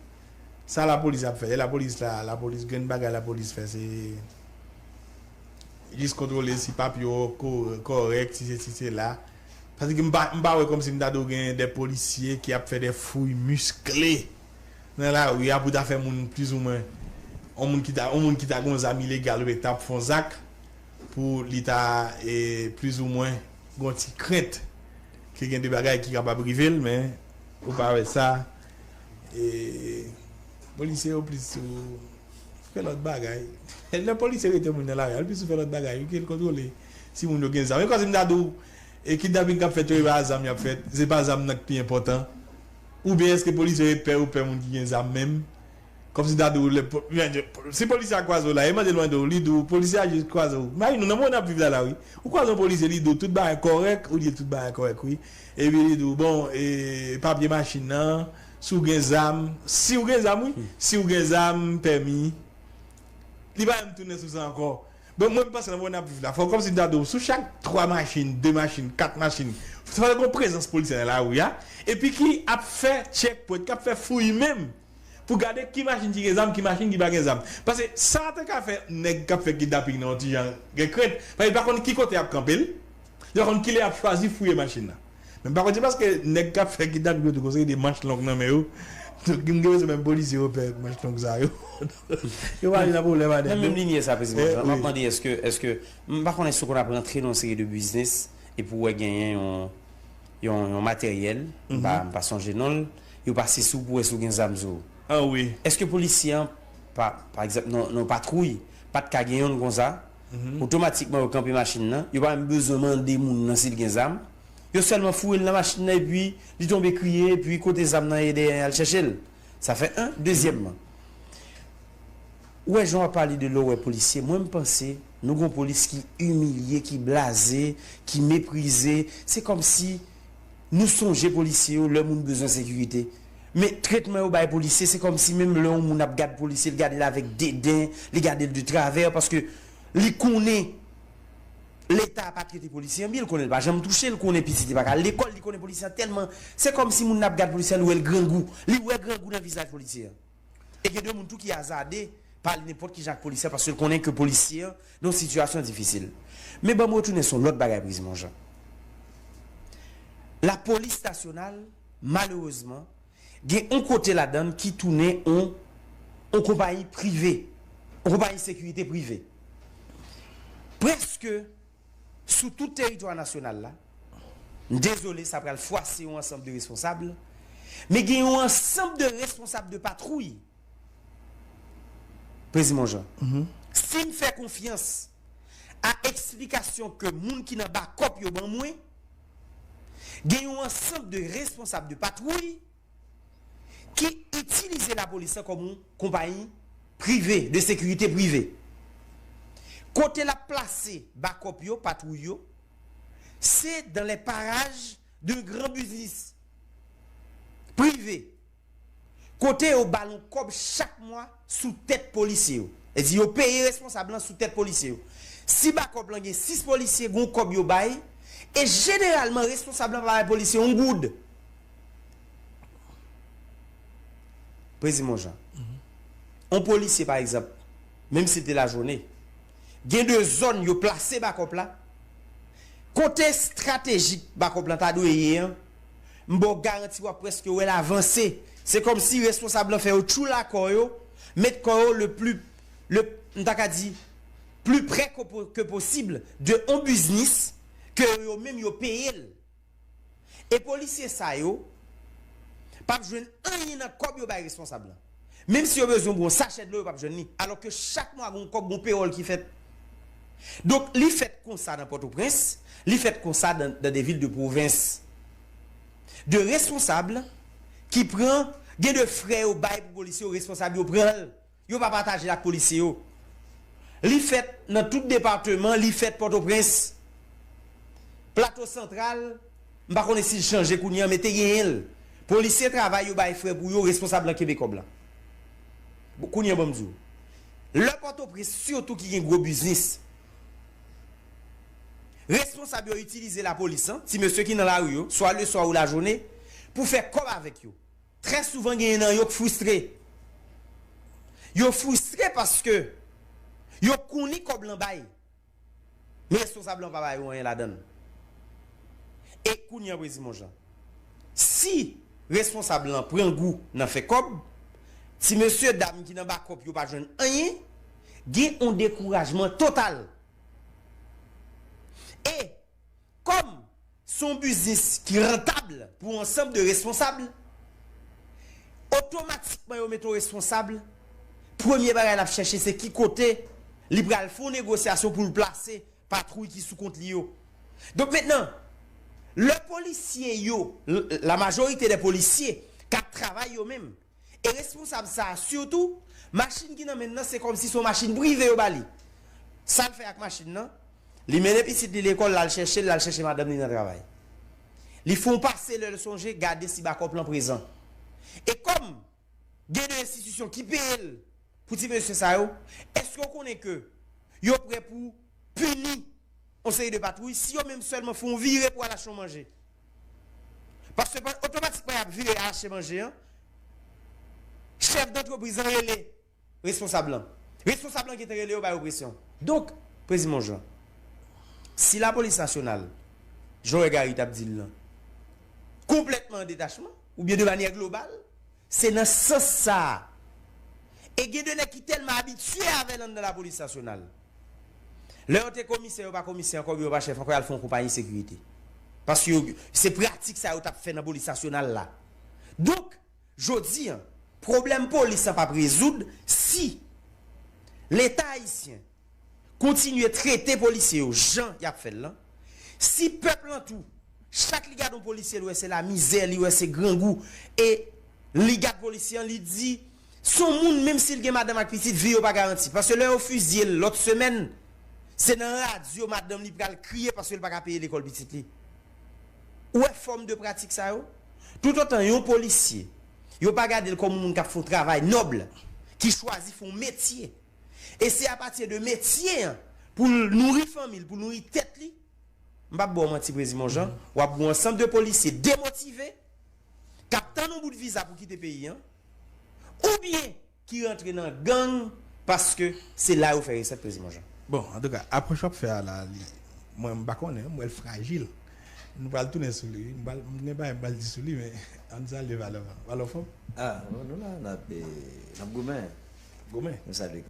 Sa lapolis ap fè? Lè lapolis la, lapolis, grenn bagay lapolis fè, se jis kontwole si papye w ko-, kòrèk, si se, si se la. Paske m pa, m pa wè kòmsi m ta dwe gen de polisye ki ap fè de fouy miskle nan lari a pou ta fè moun plizoumwen, yon moun ki ta, yon moun ki ta gon zam ilegal oubyen ki ta ap fè yon zak pou li ta, e, plizoumwen gon ti krent ke gen de bagay ki kapab rive l, men ou pa wè sa. E, polisye yo plis sou fè lòt bagay. Lè polisye rete moun nan lari a, li plis sou fè lòt bagay, wi, ke l kontwole si moun yo gen zam. E kòmsi m ta di w, e kidnaping k ap fèt yo, e pa zam y ap fèt, se pa zam nan k pi enpòtan. Oubyen èske polisye yo pè, yo pè moun ki gen zam menm? Kòmsi ta di w lè po-, si polisye a kwaze w la, e mande l mande w, li di w, polisye a jis kwaze w. Imajine w nan moman n ap viv la la, wi. Ou kwaze yon polisye, li di w tout bagay kòrèk, ou di tout bagay kòrèk, wi. Epi li di w, bon, e, papye machin nan, si w gen zam, si w gen zam, wi, si w gen zam, pèmi, li pa menm tounen sou sa ankò. Bon, mwen, m panse nan moman n ap viv la, fò kòmsi m ta di w, sou chak twa machin, de machin, kat machin, fò gen yon prezans polisye nan lari a, epi ki ap fè checkpoint, k ap fè fouy menm, pou gade ki machin ki gen zam, ki machin ki pa gen zam. Paske sa te ka fè nèg k ap fè kidnaping nan yon ti jan gen krent, paske li pa konn ki kote y ap kanpe l, li pa konn kilè y ap chwazi fouye machin nan. Men m pa konn se paske nèg k ap fè kidnaping yo te gon seri de manch long nan men yo, donk m gen enpresyon menm polisye yo pè manch long sa yo. Yo pa vin nan pwoblèm a nèg yo. Nan menm linye sa, Prezidan Jean, m ap mande, èske, èske, m pa konnen si w konn ap rantre nan yon seri de biznis epi w wè genyen yon, yon, yon materyèl, m pa, m pa sonje non l, yo pase sou w pou wè si w gen zam sou ou. Ah wi. Èske polisye an, pa, pa egzanp, nan, nan patwouy, pa t ka gen yonn konsa, otomatikman yo kanpe machin nan, yo pa menm bezwen mande moun nan si l gen zam, yo sèlman foure l nan machin nan epi li tonbe kriye, epi kote zam nan ye dèyè an, y al chèche l. Sa fè en. Dezyèmman, ou wè jan w ap pale de lè w wè polisye, mwen m panse nou gon polis ki imilye, ki blaze, ki meprize. Se kòmsi nou sonje polisye yo lè moun bezwen sekirite. Men tretman yo bay polisye, se kòmsi menm lè yon moun ap gad polisye, li gade l avèk deden, li gade l de travè, paske li konnen Leta pa trete polisye an byen, li konnen l pa janm touche, li konnen pitit li pa ka al lekòl, li konnen polisye an tèlman, se kòmsi moun nan ap gad polisye an, li wè l grangou, li wè grangou nan vizaj polisye an. E gen de moun tou ki azade pale nenpòt kijan ak polisye an, paske l konnen ke polisye an nan yon sitiyasyon difisil. Men ban m retounen sou yon lòt bagay, Prezidan Jean. Lapolis nasyonal, malerezman, gen yon kote ladan l ki tounen yon, yon konpayi prive, yon konpayi sekirite prive. Prèske sou tout teritwa nasyonal la, m dezole, sa pral fwase yon ansanm de responsab, men gen yon ansanm de responsab de patwouy, Prezidan Jean. Si m fè konfyans a eksplikasyon ke moun ki nan bakòp yo ban mwen, gen yon ansanm de responsab de patwouy ki itilize lapolis lan kòm yon konpayi prive, de sekirite prive. Kote l ap plase bakòp yo, patwouy yo, se dans les parages d'un grand business prive. Kote yo ba l yon kòb chak mwa sou tèt polisye yo. E di yo peye responsab lan sou tèt polisye yo. Si bakòp lan gen sis polisye, gen yon kòb yo bay, e jeneralman responsab lan pa bay polisye yon goud. Prezidan Jean. Yon polisye, pa egzanp, menm si l te lajounen, gen de zòn yo plase bakòp la. Kote estratejik bakòp lan ta dwe ye an, m ba w garanti w ap prèske wè l avanse. Se kòmsi responsab lan fè yo tchoul a kò yo, met kò yo le pli, le, m ta ka di, pli prè ke po-, ke posib de yon biznis ke yo menm yo peye l. E polisye sa yo p ap jwenn anyen nan kòb yo bay responsab lan. Menm si yo bezwen bwè yon sachè dlo, yo p ap jwenn li. Alò ke chak mwa, gen yon kòb, gen yon pewòl ki fèt. Donk, li fèt konsa nan Pòtoprens, li fèt konsa dans, dans des villes de province. De responsab ki pran, gen de frè yo bay pou polisye yo, responsab yo pran l. Yo pa pataje l ak polisye yo. Li fèt nan tout depatman, li fèt Pòtoprens. Plato Santral, m pa konnen si l chanje kounye an, men te genyen l. Polisye travay, yo bay frè pou yo, responsab lan kenbe kòb la. Bon, kounye an, ban m di w. Lè Pòtoprens, sitou ki gen gwo biznis, responsab yo itilize lapolis, an, ti mesye ki nan lari yo, swa leswa ou lajounen, pou fè kòb avèk yo. Trè souvan, genyen nan yo k fristre. Yo fristre paske yo konnen kòb lan bay. Men responsab lan pa ba yo anyen ladan l. E kounye a, Prezidan Jean, si responsab lan pran gou nan fè kòb, ti mesye dam ki nan bakòp yo pa jwenn anyen, gen yon dekourajman total. E kòm se yon biznis ki rantab pou ansanm de responsab, otomatikman yo mete yon responsab, premye bagay l ap chèche se ki kote li pral fè yon negosyasyon pou l plase patwouy ki sou kont li yo. Donk mentnan, lè polisye yo, l- la majorite de polisye k ap travay yo menm, e responsab sa a sitou, machin ki nan men l nan se kòmsi se yon machin prive yo ba li. Sa l fè ak machin nan? Li mennen pitit li lekòl, l al chèche l, l al chèche madanm li nan travay. Li fè yon pase lè l sonje, gade si bakòp lan prezan. E kòm gen de enstitisyon ki peye l pou ti mesye sa yo, èske w konnen ke yo prè pou pini yon seri de patwouy si yo menm sèlman fè yon vire pou al achte yon manje? Paske pa- otomatikman y ap vire al achte manje an, chèf dantrepriz lan rele responsab lan. Responsab lan gentan rele yo, ba yo presyon. Donk, Prezidan Jean, si lapolis nasyonal, jan Gary t ap di l lan, konplètman an detachman, oubyen de manyè global, se nan sans sa a. E gen de nèg ki tèlman abitye avè l anndan lapolis nasyonal. Lè yo te komisè, yo pa komisè ankò, oubyen yo pa chèf ankò, y al fè yon konpayi sekirite. Paske yo- se pratik sa yo t ap fè nan polis nasyonal la. Donk, jodi a, pwoblèm polis lan p ap rezoud si Leta ayisyen kontinye trete polisye yo jan y ap fè l lan, si pèp lan tou, chak li gade yon polisye, li wè se lamizè, li wè se grangou, e li gade polisye an, li di, se yon moun, menm si l gen madanm ak pitit, vi yo pa garanti. Paske lè yo fizye l lòt semèn, se nan radyo madanm li pral kriye paske l pa ka peye lekòl pitit li. Ou wè fòm de pratik sa yo? Toutotan yon polisye, yo pa gade l kòm yon moun k ap fè yon travay nòb, ki chwazi fè yon metye, e se apati de metye an pou l nouri fanmi l, pou l nouri tèt li, m p ap ba w manti, Prezidan Jean, w ap gen yon ansanm de polisye demotive, k ap tann yon bout viza pou kite peyi an, oubyen ki rantre nan gang paske se la yo fè resèt, Prezidan Jean. Bon, antouka, apwòch w ap fè a la, li, mwen, m pa konnen, m wè l frajil. Nou pral tounen sou li, wi. M pral- m gen bagay m pral di sou li, men ann salye Valò. Valò fòm? Ah, bon, nou la, n ap, eh, n ap goumen. Goumen. Nou salye.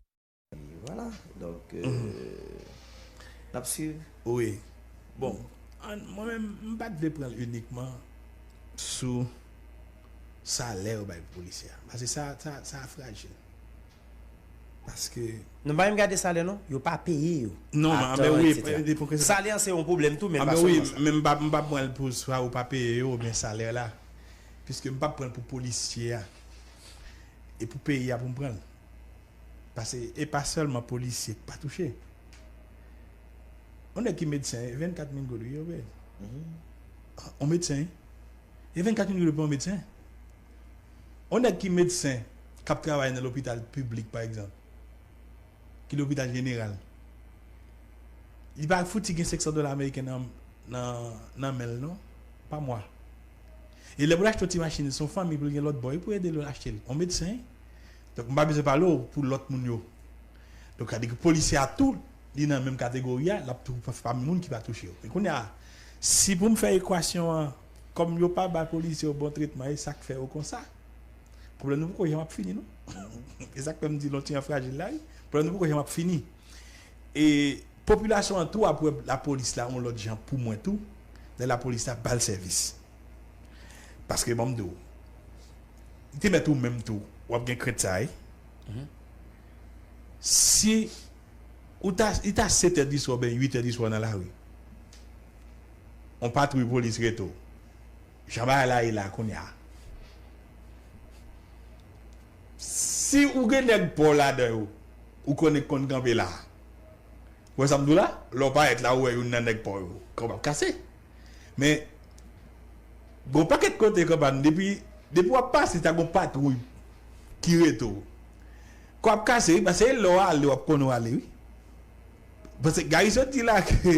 Vwala. Donk, euh, n ap swiv. Wi. Bon, an- mwen menm, m pa t vle pran l inikman sou salè yo bay polisye a. Paske sa, sa, sa frajil. Paske Nou pa menm gade salè non, yo pa peye yo. Non, men, men wi, e, e, e, Salè an se yon pwoblèm tou, men pa sèlman sa. Men m pa, m pa pran l pou swa yo pa peye yo, oubyen salè la. Piske m pa pran l pou polisye a. E pou peyi a pou m pran l. Paske e pa sèlman polisye k pa touche. Yon nèg ki medsen, e vennkat mil goud wi yo peye. On medsen, wi. E vennkat mil goud pou yon medsen. Yon nèg ki medsen, k ap travay nan lopital piblik, pa egzanp, ki lopital jeneral, li pa fouti gen senk san dola ameriken nan, nan, nan men l non, pa mwa. E lè pou l achte yon ti machin, se yon fanmi pou l gen lòt bò wi pou ede l achte l. On medsen, wi. Donk, m pa bezwen pale w pou lòt moun yo. Donk, sa di ke polisye a tou, li nan menm kategori a, l ap tou fè pami moun ki pa touche yo. Men kounye a, si pou m fè ekwasyon an, kòm yo pa ba polisye yo bon tretman, e sa k fè yo konsa, pwoblèm nou poko janm ap fini, non. E sa k fè m di l on ti jan frajil la, wi. Pwoblèm nou poko janm ap fini. E popilasyon an tou ap wè lapolis la yon lòt jan pou mwen tou, lè lapolis la ba l sèvis. Paske, ban m di w, li te mèt ou menm tou, w ap gen krent sa, wi. Si ou ta, li ta sèt è di swa oubyen uit è di swa nan lari, on patwouy polis rete w, jan bagay la ye la kounye a. Si ou gen nèg pa w ladan yo, ou konnen k konn kanpe la. Ou wè sa m di w la? Lè w parèt la, ou wè youn nan nèg pa w yo, kò w ap kase. Men, gen yon pakèt kote kanpay, depi, depi w ap pase, ta gen yon patwouy ki rete w. Kò ap kase, wi, paske lè w ale, w ap konnen w ale, wi. Paske Gary sot di la ke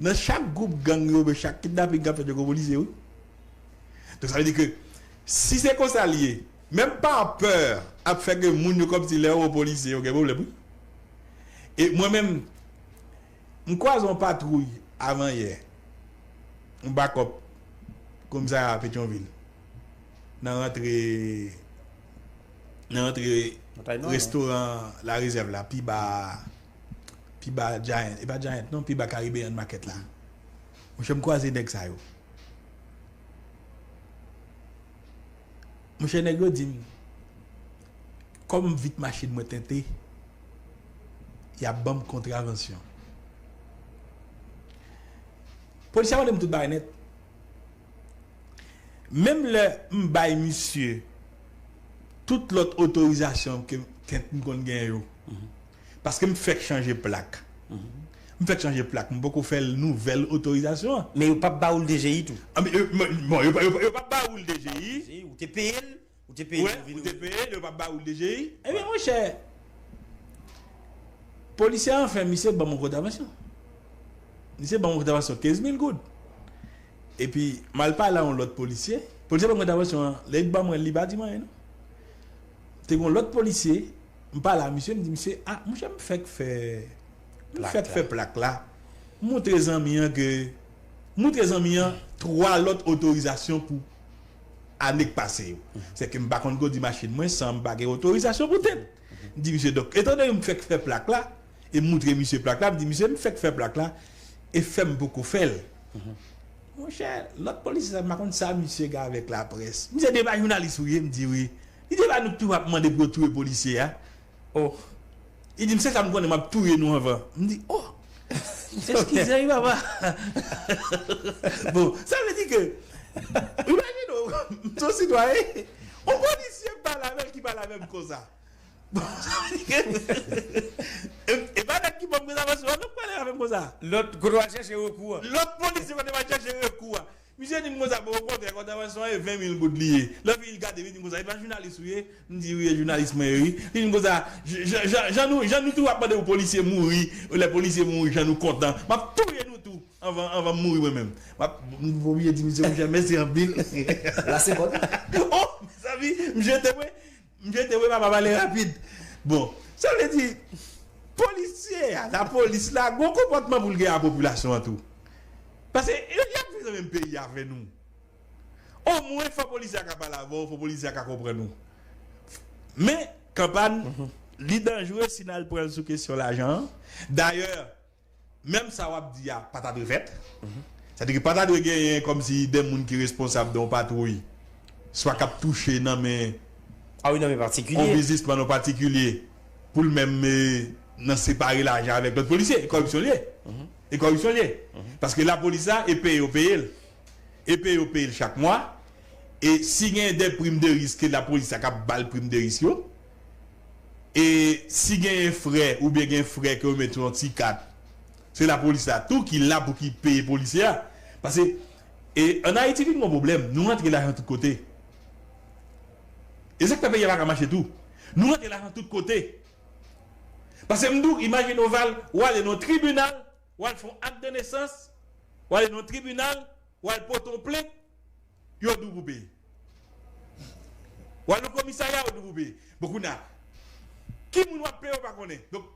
nan chak gwoup gang yo, oubyen chak kidnaping k ap fèt yo, gen polisye, wi. Donk, sa vle di ke si se konsa l ye, menm pa pè ap fè ke moun yo kòmsi lè yo wè polisye, yo gen pwoblèm, wi. E mwen menm, m kwaze yon patwouy avan yè, yon bakòp komisarya Petyonvil, nan rantre, nan rantre restoran La Réserve la, pi ba, pi ba Giant, e pa Giant non, pi ba Caribbean Market la. Monchè, m kwaze nèg sa yo. Monchè, nèg yo di m, kòm vit machin mwen tente, y ap ban m kontravansyon. Polisye a mande m tout bagay nèt. Menm lè m bay misye tout lòt otorizasyon ke, ke m konn gen yo. Paske m fèk chanje plak. M fèk chanje plak, m poko fè l nouvèl otorizasyon an. Men yo p ap ba ou l D G I tou? Ah, men, euh, bon, yo, pa- yo, pa- yo p ap ba ou l D G I. Ou te peye l? Ou te peye l pou vin ou te peye l, yo p ap ba ou l D G I. Ebyen, monchè, polisye a anfen, misye ban m yon kontravansyon. Misye ban m yon kontravansyon kenz mil goud. Epi, m al pale a yon lòt polisye. Polisye ban m kontravansyon an. Lè l ban mwen, li pa di m anyen, non. Te gen yon lòt polisye, m pale a misye, m di misye, "Ah, monchè, m fèk fè, m fèk fè plak la." M montre zanmi an ke, m montre zanmi an twa lòt otorizasyon pou ane k pase yo. Se ke m pa konn kondi machin mwen san m pa gen otorizasyon pou tèt. M di misye, donk, etandone m fèk fè plak la, e m montre misye plak la, m di misye, m fèk fè plak la, e fè m poko fè l. Monchè, lòt polisye sa, m pa konn sa misye gen avèk laprès. Misye di, "E pa jounalis ou ye?" M di, "Wi." Li di, "E pa nou k toujou ap mande pou yo touye polisye a?" Oh. Li di m, "Se sa m konnen, m ap touye nou anvan." M di, "Oh, eskize wi, papa." Bon, sa vle di ke, imajine w, m se yon sitwayen, yon polisye m pale avè l ki pale avè m konsa. Bon, sa vle di ke, e, e pa nèg ki ban m kontravansyon an, non, k pale avè m konsa. Lòt, kote w al chèche rekou an? Lòt polisye kote m al chèche rekou a. Misye di m konsa, bon, okontrè, kontravansyon an e ven mil goud li ye. Lè fini, li gade m, li di m konsa, "E pa jounalis ou ye?" M di, "Wi, e jounalis mwen ye, wi." Li di m konsa, "Jan, jan, jan, jan nou, jan nou toujou ap mande pou polisye mouri, lè polisye mouri, jan nou kontan. M ap touye nou tou anvan, anvan m mouri mwen menm." M ap, m oblije di misye, "Monchè, mèsi anpil." La seconde. Oh, mezanmi, m jete mwen. M jete wi, papa pale rapid. Bon, sa vle di, polisye a, lapolis la, gon konpòtman pou l gen a popilasyon an tou. Paske y ap viv nan menm peyi avè nou. Omwen, fò polisye a ka pale avè w, fò polisye a ka konprann ou. Men, kanpàn, li danjre si n al pran l sou kesyon lajan an. Dayè, menm sa w ap di a pa ta dwe fèt. Sètadi ke pa ta dwe genyen kòmsi de moun ki responsab de yon patwouy, swa k ap touche nan men, ah wi, nan men patikilye, yon biznismann, yon patikilye, pou l menm, eh, nan separe lajan avèk lòt polisye. E kòripsyon l ye. E kòripsyon l ye. Paske lapolis la, e peye yo peye l. E peye yo peye l chak mwa. E si gen de prim de risk, ke lapolis la k ap ba l prim de risk yo. E si gen frè, oubyen gen frè ke yo met sou yon ti kat, se lapolis la tou ki la pou ki peye polisye a. Paske, e, ann Ayiti vin gon pwoblèm, nou rantre lajan tout kote. E sa k fè peyi a pa ka mache tou. Nou rantre lajan tout kote. Paske m di w, imajine w, Val, w ale nan tribinal, w al fè yon ak de nesans, w ale nan tribinal, w al pote yon plent, yo di w pou peye. W al nan komisarya, yo di w pou peye. Bon, kounye a, ki moun w ap peye, w pa konnen. Donk,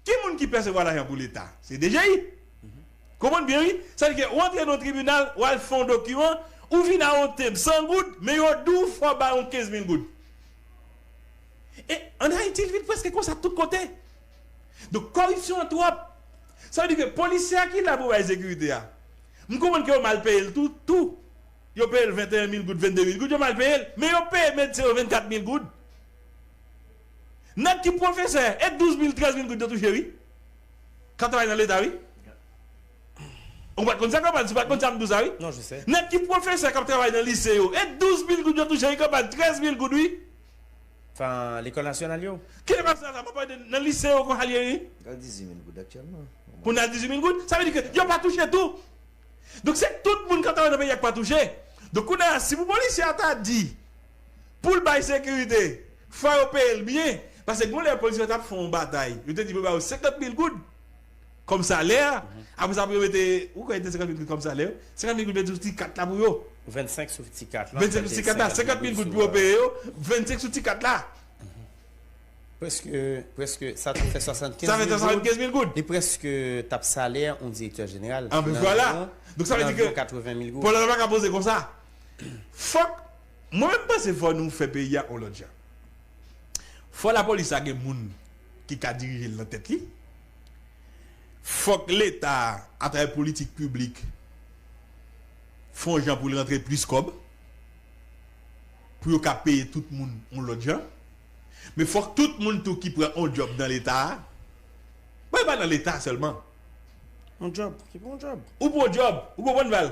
ki moun ki pèsevwa lajan pou Leta? Se D G I. Konprann byen, wi. Sa vle di ke ou antre nan tribinal, w al fè yon dokiman, ou vin a yon tenb san goud, men yo di w fò w bay yon kenz mil goud. E ann Ayiti, l vin prèske konsa tout kote. Donk, kòripsyon an twòp. Sa vle di ke polisye a ki la pou bay sekirite a, m konprann ke yo mal peye l tou, tou. Yo peye l venteyen mil goud, vennde mil goud, yo mal peye l. Men yo peye medsen yo vennkat mil goud. Nèg ki pwofesè, e douz mil, trèz mil goud yo touche, wi. K ap travay nan Leta, wi. Ou pa t konn sa, konprann, si w pa t konn sa, m di w sa, wi. Non, je sais. Nèg ki pwofesè k ap travay nan lise yo, e douz mil goud yo touche, wi, konprann, trèz mil goud, wi. Enfin, lekòl nasyonal yo. Ki lekòl nasyonal sa? Mwen pale de nan lise yo konsa l ye, wi. Al dizuit mil goud aktyèlman. Pou n al dizuit mil goud, sa vle di ke yo pa touche tou. Donk, se tout moun k ap travay nan peyi a k pa touche. Donk, kounye a, si pou polisye a ta di, pou l bay sekirite, fò yo peye l byen, Paske gon lè polisye yo t ap fè yon batay, yo te di pou yo ba yo senkant mil goud kòm salè. Apre sa, pou yo mete, ou kwè yo te senkant mil goud kòm salè? Senkant mil goud mete sou ti kat la pou yo. Vennsenk sou ti kat la, vennsenk sou ti kat la, senkant mil goud pou yo peye yo, vennsenk sou ti kat la. Prèske, prèske, sa t ap fè swasannkenz mil goud. Sa fè swasannkenz mil goud. Li prèske t ap salè yon direktè jeneral. Anben vwala. Donk sa vle di ke katreven mil goud. Pwoblèm nan pa ka poze konsa. Fòk, mwen menm panse fò nou fè peyi a yon lòt jan. Fò lapolis la gen moun ki ka dirije l nan tèt li. Fòk Leta, atravè politik piblik, fè yon jan pou l rantre plis kòb, pou yo ka peye tout moun yon lòt jan. Men fòk tout moun tou ki pran yon djòb nan Leta a, bon, e pa nan Leta sèlman. Yon djòb, ki pran yon djòb. Ou pran yon djòb, ou konprann, Val?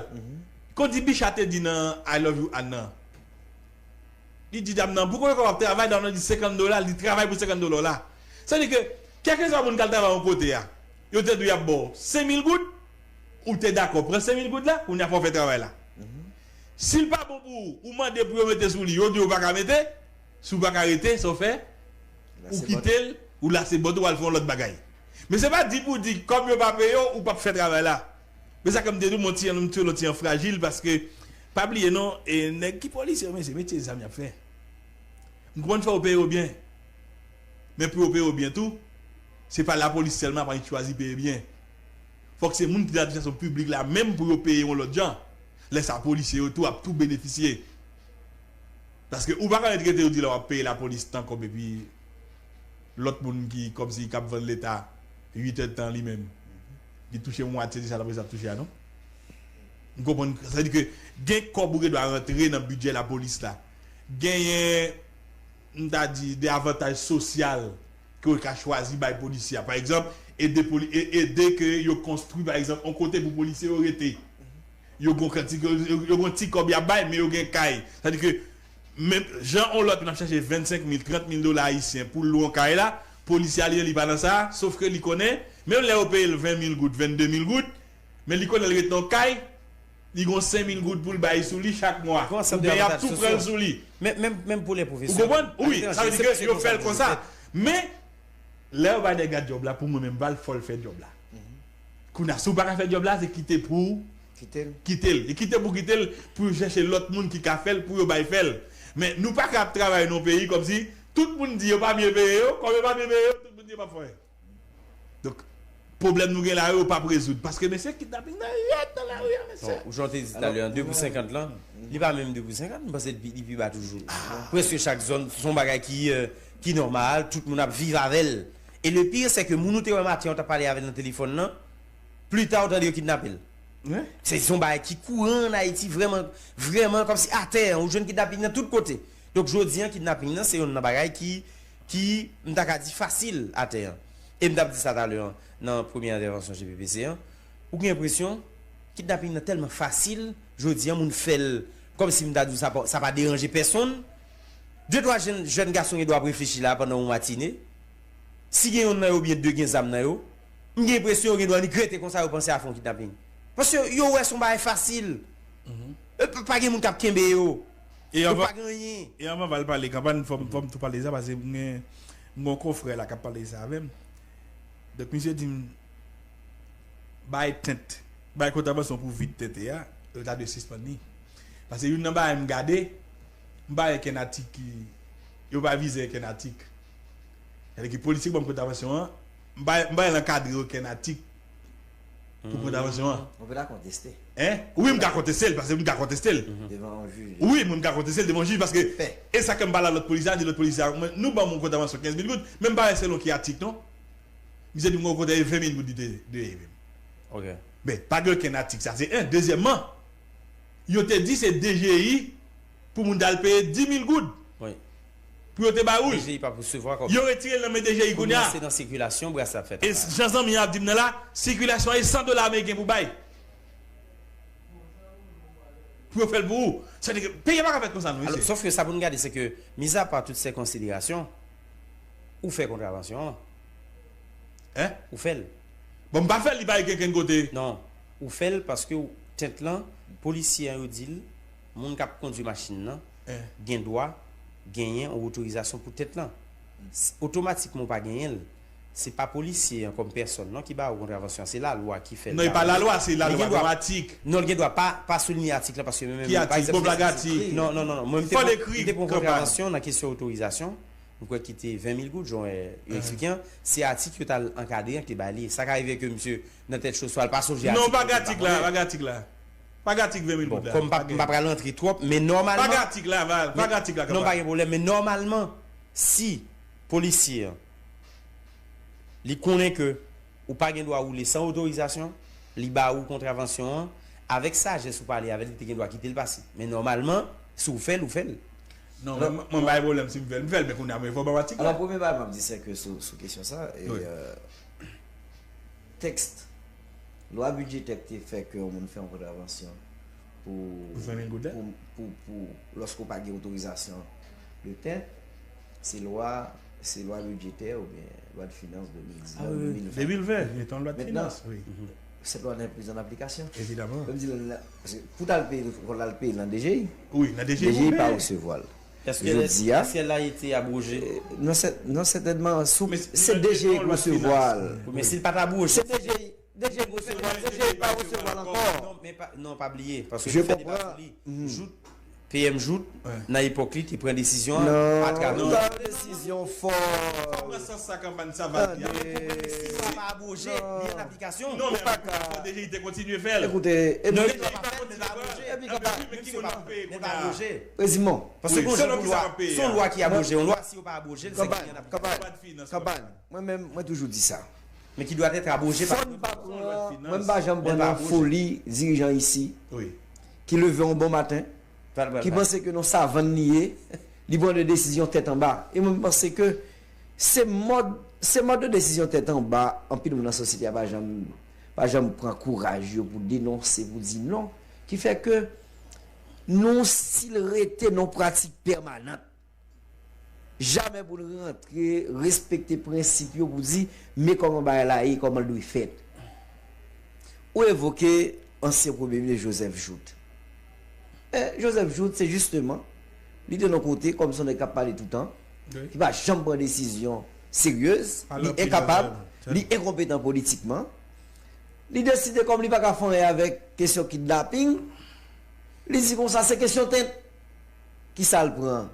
Kon di Bicha te di nan I Love You Ann nan. Li di dam nan, pou konnen kòman w ap travay, dam nan di senkant dola, li travay pou senkant dola w la. Sa vle di ke, kèlkeswa moun k al travay yon kote a, yo te di w y ap ba w senk mil goud, ou te dakò pran senk mil goud la, kounye a fò w fè travay la. Si l pa bon pou ou, ou mande pou yo mete sou li, yo di w pa ka mete, si w pa ka rete, sa w fè, ou kite l, ou lase bòt ou, w al fè yon lòt bagay. Men se pa di pou di, kòm yo pa peye w, ou p ap fè travay la. Men sa ke m te di w, m on ti jan, m twouve l on ti jan frajil, paske, pa bliye non, e nèg ki polisye yo, men se metye zam y ap fè. M konprann fò yo peye yo byen. Men pou yo peye yo byen tou, se pa lapolis sèlman ap annik chwazi peye byen. Fòk se moun ki nan administrasyon piblik la menm pou yo peye yon lòt jan. Lè sa polisye yo tou ap tou benefisye. Paske ou pa ka ret rete yo di la w ap peye lapolis tan kòb epi lòt moun ki kòmsi k ap vann Leta uit èdtan li menm, li touche mwatye de sa lapolis ap touche a non. M konprann, sa vle di ke gen kòb ou gen dwa rantre nan bidjè lapolis la. Genyen, m ta di, de avantaj sosyal ke yo ka chwazi bay polisye a. Pa egzanp, ede, poli, e, ede ke yo konstwi, pa egzanp, yon kote pou polisye yo rete. Yo gon kantik, yo, yo, yo gon ti kòb y ap bay, men yo gen kay. Sa vle di ke, menm jan yon lòt moun ap chache vennsenk mil, trant mil dola ayisyen pou l lwe yon kay la, polisye a li, li pa nan sa, sof ke li konnen, menm lè yo peye l ven mil goud, vennde mil goud, men li konnen l ret nan yon kay, li gon senk mil goud pou l bay sou li chak mwa. Oubyen y ap tou pran l sou li. Menm, menm, menm pou lè pwofesyon. Ou konprann? Wi, sa vle di ke yo fè l konsa. Men, lè yo bay nèg la djòb la, pou mwen menm, Val, fò l fè djòb la. Kounye a, si w pa ka fè djòb la, se kite pou kite l. Kite l. E kite pou kite l, pou yo chèche lòt moun ki ka fè l, pou yo bay fè l. Men, nou pa ka ap travay nan yon peyi kòmsi tout moun di yo pa byen peye yo, kòm yo pa byen peye yo, tout moun di yo p ap fè anyen. Donk, pwoblèm nou gen la yo, yo p ap rezoud. Paske, mesye, kidnaping nan rèd nan lari a, mesye. Bon, jan w te di talè an, de pou senkant lan, li pa menm de pou senkant, m panse li pi, li pi ba toujou. Prèske chak zòn, se yon bagay ki, euh, ki nòmal, tout moun ap viv avè l. E le pire, se ke moun ou te wè maten an, w t ap pale avè l nan telefòn nan, pli ta, ou tande yo kidnape l. Se, se yon bagay ki kouran ann Ayiti, vrèman, vrèman, kòmsi atè, ou jwenn kidnaping nan tout kote. Donk, jodi an, kidnaping nan, se youn nan bagay ki, ki, m ta ka di, fasil atè an. E m t ap di sa talè an, nan premye entèvansyon G P P C an, ou gen enpresyon, kidnaping nan tèlman fasil, jodi an, moun fè l, kòmsi m ta di w sa pa, sa pa deranje pèsonn. De twa jèn, jèn gason gen dwa ap reflechi la pandan yon matine. Si gen yonn nan yo oubyen de gen zam nan yo, m gen enpresyon yo gen dwa nik rete konsa, yo panse a fè yon kidnaping. Paske yo wè se yon bagay fasil. E pa, pa gen moun k ap kenbe yo. Yo pa gen anyen. E anvan Val pale, Kanpàn, fò m, fò m tou pale de sa, paske m gen, m gen yon konfrè la k ap pale de sa avè m. Donk, misye di m, bay tent, bay kontravansyon pou vid tente a, yo ta dwe sispann li. Paske youn nan bagay m gade, m pa wè okenn atik ki, yo pa vize okenn atik. Sètadi ke polisye k ban m kontravansyon an, m pa, m pa wè l ankadre okenn atik pou kontravansyon an. Ou pa ta konteste. Hein? Wi, m ka konteste l, paske m ka konteste l. Devan yon jij. Wi, mwen m ka konteste l devan yon jij, paske e sa ke m pale a lòt polisye a, di lòt polisye a, mwen, nou ban m yon kontravansyon kenz mil goud, men m pa wè selon ki atik non. Misye di m gon kote e ven mil goud li te dwe ye menm. Ok. Men, pa gen okenn atik sa, se en. Dezyèmman, yo te di se D G I pou moun t al peye dis mil goud. Wi. Pou yo te bay woul. D G I p ap resevwa kòb. Yo retire l nan men D G I kounye a. Kounye a se nan sikilasyon bras la ap fè travay. E jan zanmi an ap di m nan la, sikilasyon e san dola ameriken pou bay. Pou yo fè l pou ou. Sa vle di ke peyi a pa ka fèt konsa non, mesye. Sòf ke sa pou n gade, se ke, mizapa tout sè konsiderasyon, ou fè kontravansyon an. Hein? Ou fè l. Bon, m pa fè l, li pa gen kenn kote. Non. Ou fè l paske w, tent lan, polisye an yo di l, moun k ap kondwi machin nan, gen dwa genyen yon otorizasyon pou tent lan. s- otomatikman ou pa genyen l. Se pa polisye an kòm pèsòn non ki ba ou kontravansyon an, se lalwa ki fè l. Non, e pa lalwa, se lalwa, gen dwa, non, atik. Non, l gen dwa pa, pa souliye atik la, paske menm, ki atik? Bon, blag atik. Non, non, non, non. Mwen, m te pran, m te pran kontravansyon nan kesyon otorizasyon. M kwè ki te ven mil goud, jan yo eksplike an. Se atik yo t al ankadre an ki te ba li. Sa ka rive ke misye nan tèt cho, swa l pa sonje atik. Non, pa gen atik la, pa gen atik la. Pa gen atik ven mil goud la. Bon, kòm m pa, m pa pral rantre twòp, men nòmalman. Pa gen atik la, pa gen atik la, non, pa gen pwoblèm, men nòmalman, si polisye an, li konnen ke ou pa gen dwa woule san otorizasyon, li ba ou kontravansyon an, avèk sajès ou pale avè l, li te gen dwa kite l pase. Men nòmalman, si w fè l, ou fè l. Non, mwen, mwen, mwen pa gen pwoblèm si m fè l, m fè l, men kounye a, men fò w ban m atik la. Alò, premye bagay m ap di, se ke sou, sou kesyon sa, e, euh, tèks, lwa bidjetè ki te fè ke yon moun fè yon kontravansyon pou, pou, pou, pou, lòske w pa gen otorizasyon de tèt, se lwa, se lwa bidjetè oubyen lwa de finans de mil diznèf, de mil ven. De mil ven, se yon lwa de finans, wi. Sèt lwa nan priz an aplikasyon. Evidaman. Menm si l, paske pou t al peye, fò l al peye l nan D G I. Wi, nan D G I. D G I pa resevwa l. Jodi a, èske l a été abrogé? Nan sè-, nan sètènman, sou, se D G I ki resevwa l. Wi, men si l pa t abroje. Se D G I, D G I resevwa l, D G I pa resevwa l ankò. Non, men pa, non, pa bliye, paske li fè deba sou li. Jout, P M Jout, nan epòk li, te pran desizyon an atravè. Non, desizyon fò. Fò pran sans sa kanpay sa va di a. Si lwa pa abroje, li an aplikasyon. Non, men aplikasyon D G I te kontinye fè l. Ekoute, non, li pa fè l, men l pa abroje. Epi kanpay, men l pa abroje. Prezimon. Paske gon jan pou lwa, se yon lwa ki abroje, yon lwa si yo pa abroje l, se ki li an aplikasyon. Kanpay, kanpay, mwen menm, mwen toujou di sa. Men ki dwa tèt abroje pa. Fò n pa pran, mwen m pa janm pran nan foli dirijan isi ki leve yon bon maten, ki panse ke nan savann li ye, li pran de desizyon tèt anba. E mwen m panse ke se mòd, se mòd de desizyon tèt anba, anpil moun nan sosyete a pa janm, pa janm pran kouraj yo pou denonse, pou di non. Ki fè ke nou stil rete nan pratik pèmanant. Jamè pou n rantre, respekte prensip yo pou di, men kòman bagay la ye, kòman l dwe fèt. Ou evoke ansyen premye minis Joseph Jouthe. E Joseph Jouthe, se jisteman, li te nan kote kòm se yon nèg k ap pale toutan, ki pa janm pran desizyon seryez, li enkapab, li enkonpetan politikman. Li deside kòm li pa ka fè anyen avèk kesyon kidnaping, li di konsa se kesyon tèt. Kisa l pran?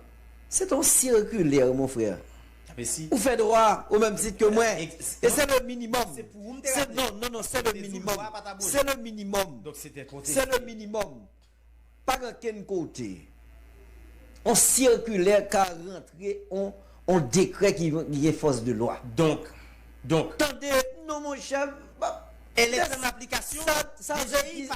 Se te yon sikilè, mon frè. Ou fè dwa o menm tit ke mwen. E se le minimòm. Se, non, non, non, se le minimòm. Se le minimòm. Se le minimòm. Pa gen okenn kote yon sikilè ka rantre yon, yon dekrè ki, ki gen fòs de lwa. Donk, donk. Tande, non, monchè, elle est en application, sa, sa vle di,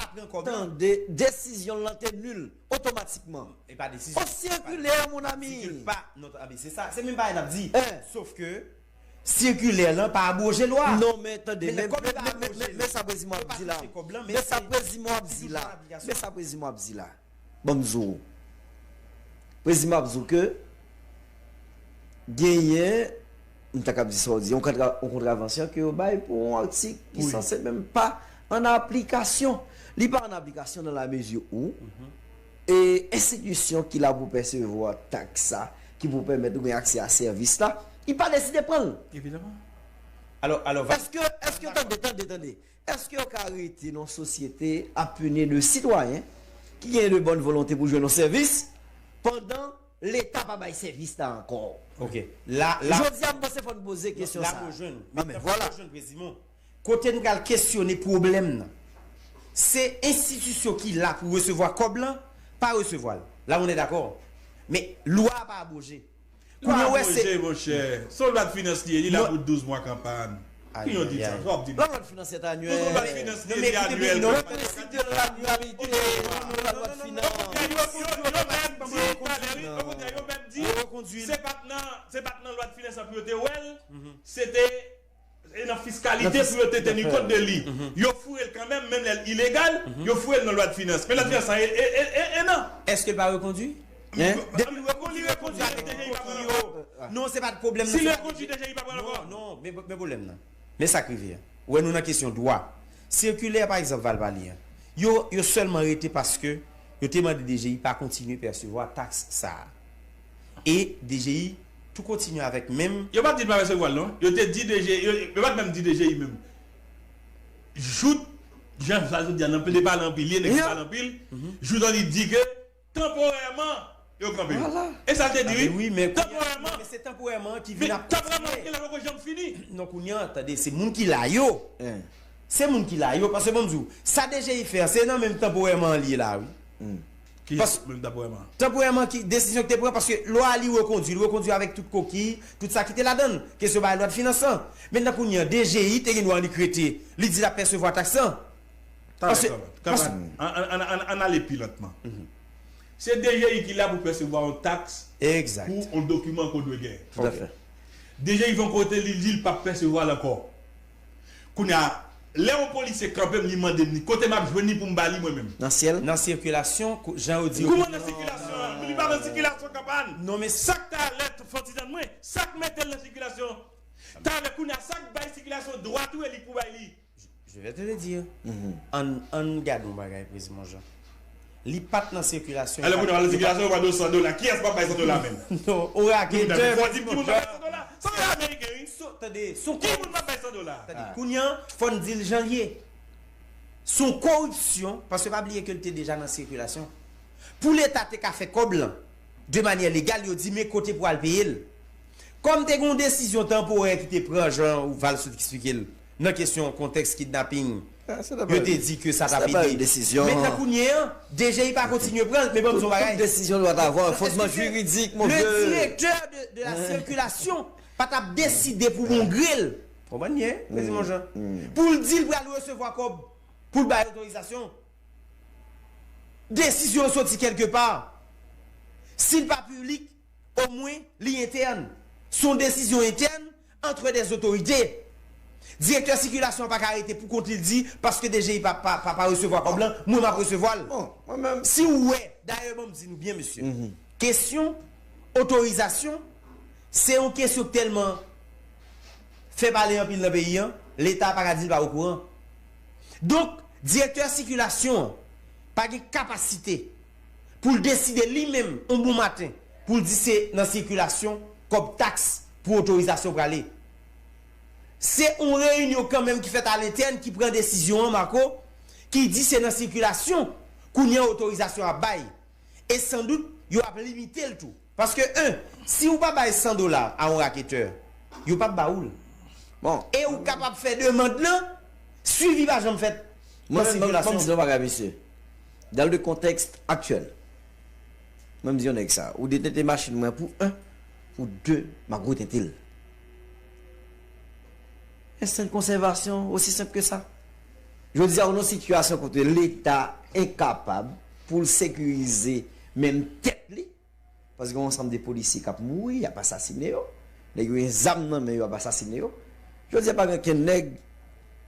tande, desizyon l lan te nil, otomatikman. E pa desizyon. Yon sikilè, mon ami. Sikil pa, non, a, men se sa, se menm bagay n ap di. Sof ke sikilè lan pa abwoje lwa. Non, men tande, men, men, men, men, men sa prezime w ap di la. Men sa prezime w ap di la. Men sa prezime w ap di la. Ban m di w. Prezime ap di w ke genyen, m ta kab di sa w di, yon kontra-, yon kontravansyon ke yo bay pou yon atik ki sanse menm pa an aplikasyon. Li pa an aplikasyon nan la mezi ou e enstitisyon ki la pou pèsevwa taks sa, ki pou pèmèt ou gen aksè a sèvis la, li pa deside pran l. Evidaman. Alò, alò, va- Èske, èske, tande, tande, tande. Èske yo ka rete nan yon sosyete ap pini de sitwayen ki genyen de bòn volonte pou jwenn yon sèvis pandan Leta pa bay sèvis la ankò? Ok. La, la, jodi a, m panse fò n poze kesyon sa. La pou jwenn. Men vwala. Kote n pral kesyone pwoblèm nan, se enstitisyon ki la pou resevwa kòb lan, pa resevwa l. La, on est d'accord. Men lwa a pa abwoje. Kounye a, w wè, se abwoje, monchè. Se yon lwa de finans li ye, li la pou douz mwa kanpay. Ki yon di sa, sa w ap di m? Lòt finans sèt anyèl. Yon lòt finans li ye, li anyèl. Prensip de l'annualité, lòt finans. Yo, yo, yo menm di talè, wi, okontrè, yo menm di, se pa t nan, se pa t nan lwa de finans lan pou yo te wè l, se te E nan fiskalite pou yo te teni kont de li. Yo foure l kanmenm, menm lè l ilegal, yo foure l nan lwa de finans. Men lwa de finans lan, e, e, e, e, e nan. Èske l pa rekondui? Depi l rekondui, rekondui, DGI pa pran l ankò. Non, se pa t pwoblèm nan. Si l rekondui, DGI pa pran l ankò. Non, non, men, men pwoblèm nan. Men sa k rive a. Ou wè nou nan kesyon dwa. Sikilè, pa egzanp, Val Pali an. Yo, yo sèlman rete paske yo te mande DGI pa kontinye pèsevwa taks sa a. E DGI Tou kontinye avèk menm. Yo pa t di l pa resevwa l non. Yo te di DG, yo, yo pa t menm di DGI menm. Jout, jan sa jodi a, nan pale anpil, ye nèg ki pale anpil, jout an li di ke tanporèman, yo kanpe. E sa l te di wi. Tanporèman. Men se tanporèman ki vin ap kontinye. Tanporèman, ki la poko janm fini. Non, kounye an, tande, se moun ki la yo. Se moun ki la yo, paske bon m di w, sa DGI fè an, se nan menm tanporèman an li ye la wi. Ki menm tanporèman? Tanporèman ki desizyon ki te pran, paske lwa a li rekondui, li rekondui avèk tout koki, tout sa ki te ladan l, kesyon bay lwa de finans lan. Mentnan kounye an, DGI te gen dwa annik rete, li di l ap pèsevwa taks lan. Talè, kanmenm, kanmenm, ann ale pi lantman. Se DGI ki la pou pèsevwa yon taks pou yon dokiman ke w dwe gen. DGI fè yon kote li di l p ap pèsevwa l ankò. Kounye a, lè yon polisye kanpe m, li mande m li, kote m ap jwenn li pou m ba li mwen menm? Nan syèl? Nan sikilasyon, jan yo di yo. Kouman nan sikilasyon an? Li pa nan sikilasyon kanpay. Non, men sa k ta lèt fò ti tann mwen, sa k mete l nan sikilasyon? Talè, kounye a, sa k bay sikilasyon dwa tou e li k pou bay li. Je vais te le dire. Ann ann gade yon bagay, Preziman Jan. Li pa t nan sikilasyon. Alò, kounye a, nan sikilasyon, yo mande w san dola. Kiyès k ap bay san dola menm? Non, ou raketè. Fò di m ki moun k ap bay san dola? San dola ameriken, wi. Tande, son. Ki moun k ap bay san dola? Tande, kounye an, fò n di l jan l ye. Son koripsyon, paske pa bliye ke l te deja nan sikilasyon. Pou Leta te ka fè kòb lan, de manyè legal, yo di men kote pou al peye l. Kòm te gen yon desizyon tanporè ki te pran, jan Val sot eksplike l, nan kesyon kontèks kidnaping, yo te di ke sa t ap ede. Mentnan kounye an, DGI pa kontinye pran l, men ban m di w yon bagay. Tout desizyon doit avoir un fondement juridique, mon vieux. Le directeur de, de la circulation pa t ap deside pou mongre l. Konprann byen, Preziman Jan. Pou l di l pral resevwa kòb, pou l bay otorizasyon. Desizyon an soti kèlkepa. Si l pa piblik, omwen li entèn. Se yon desizyon entèn entre des autorités. Direktè sikilasyon an pa ka rete pou kont li di, paske DGI pa, pa, pa, pa resevwa kòb lan, mwen m ap resevwa l. Si w wè, dayè, ban m di nou byen, mesye, kesyon otorizasyon, se yon kesyon k tèlman fè pale anpil nan peyi an, Leta pa ka di l pa okouran. Donk, direktè sikilasyon an pa gen kapasite pou l deside li menm yon bon maten pou l di se nan sikilasyon kòb taks pou otorizasyon prale. Se yon reyinyon kanmenm ki fèt alentèn ki pran desizyon an, Marco, ki di se nan sikilasyon kounye an otorizasyon ap bay. E sandout, yo ap limite l tou. Paske, en, si ou pa bay san dola a yon raketè, yo p ap ba ou l. Bon. E ou kapab fè demann nan, swivi pa janm fèt nan sikilasyon. Mwen menm, ban m di nou yon bagay, mesye. Dans le contexte actuel, mwen m di yon nèg sa, ou detente machin mwen pou en, pou de, m ap retente l. Instinct de conservation, aussi simple que ça. Jodi a, ou nan yon sitiyasyon kote Leta enkapab pou l sekirize menm tèt li, paske gen yon ansanm de polisye k ap mouri, y ap asasine yo. Nèg yo gen zam nan men yo, y ap asasine yo. Jodi a, pa gen okenn nèg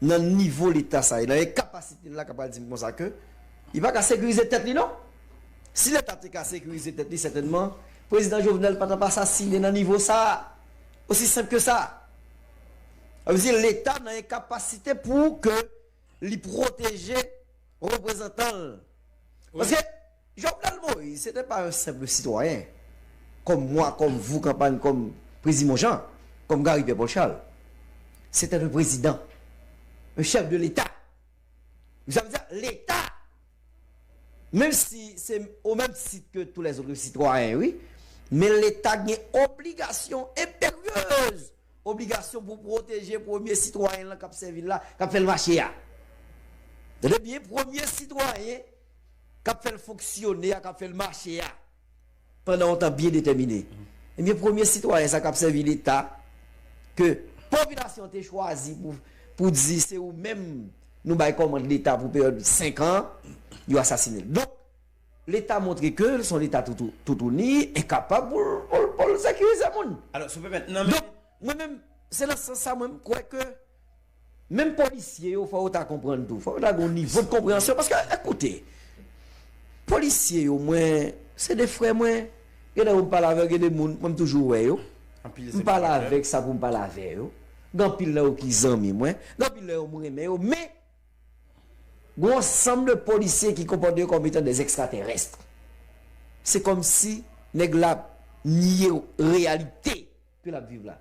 nan nivo Leta sa a, nan enkapasite l la, k ap pral di m konsa ke li pa ka sekirize tèt li, non. Si Leta te ka sekirize tèt li, sètènman, Prezidan Jovenel pa t ap asasine nan nivo sa a. Aussi simple que ça. Sa vle di Leta nan enkapasite pou ke li pwoteje reprezantan l. Paske Jovenel Moïse, c'était pas un simple citoyen, comme moi, comme vous, Kanpay, comme Preziman Jan, comme Gary Pierre Paul Charles. C'était un président, un chef de l'État. Sa vle di, Leta, menm si se o menm tit ke tou lèzòt sitwayen, wi, men Leta gen obligasyon enperyez, obligasyon pou pwoteje premye sitwayen lan k ap sèvi l la, k ap fè l mache a. Tande byen, premye sitwayen k ap fè l fonksyone a, k ap fè l mache a, pandan yon tan byen detèmine. Ebyen, premye sitwayen sa k ap sèvi Leta, ke popilasyon an te chwazi pou, pou di se ou menm nou bay kòmand Leta pou peryòd senk an, yo asasine l. Donk, Leta montre ke l se yon Leta toutou-, toutouni, enkapab pou l, pou l, pou l sekirize moun. Alò, si w pèmèt, nan men... Donk, mwen menm, se nan sans sa, mwen, m kwè ke menm polisye yo, fò yo ta konprann tou. Fò yo ta gen yon nivo de konpreyansyon. Paske, ekoute, polisye yo, mwen, se de frè mwen. Gen lè yo m pale avè yo, gen de moun, mwen m toujou wè yo. M pale avèk sa pou m pale avè yo. Gen anpil nan yo ki zanmi mwen. Gen anpil nan yo m renmen yo. Men, gen yon ansanm de polisye ki konpòte yo kòm etan des extraterrestres. Se kòmsi nèg la nye reyalite. ke l ap viv la.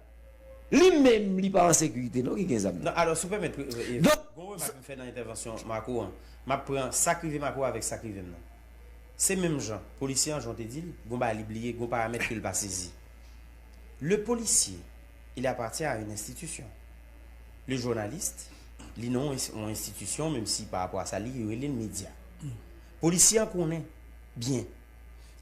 Li menm, li pa an sekirite non, ki gen zam nan. Non, alò, si w pèmèt, e, e, Donk, gon remak m fè nan entèvansyon Marco an. M ap pran sa k rive Marco avèk sa k rive m nan. Se menm jan, polisye an, jan w te di l, gon bagay li bliye, gon paramèt ke l pa sezi. Le policier, il appartient à une institution. Le journaliste, li nan yon ins-, yon enstitisyon, menm si pa rapò a sa li, yo rele l medya. Polisye an konnen byen,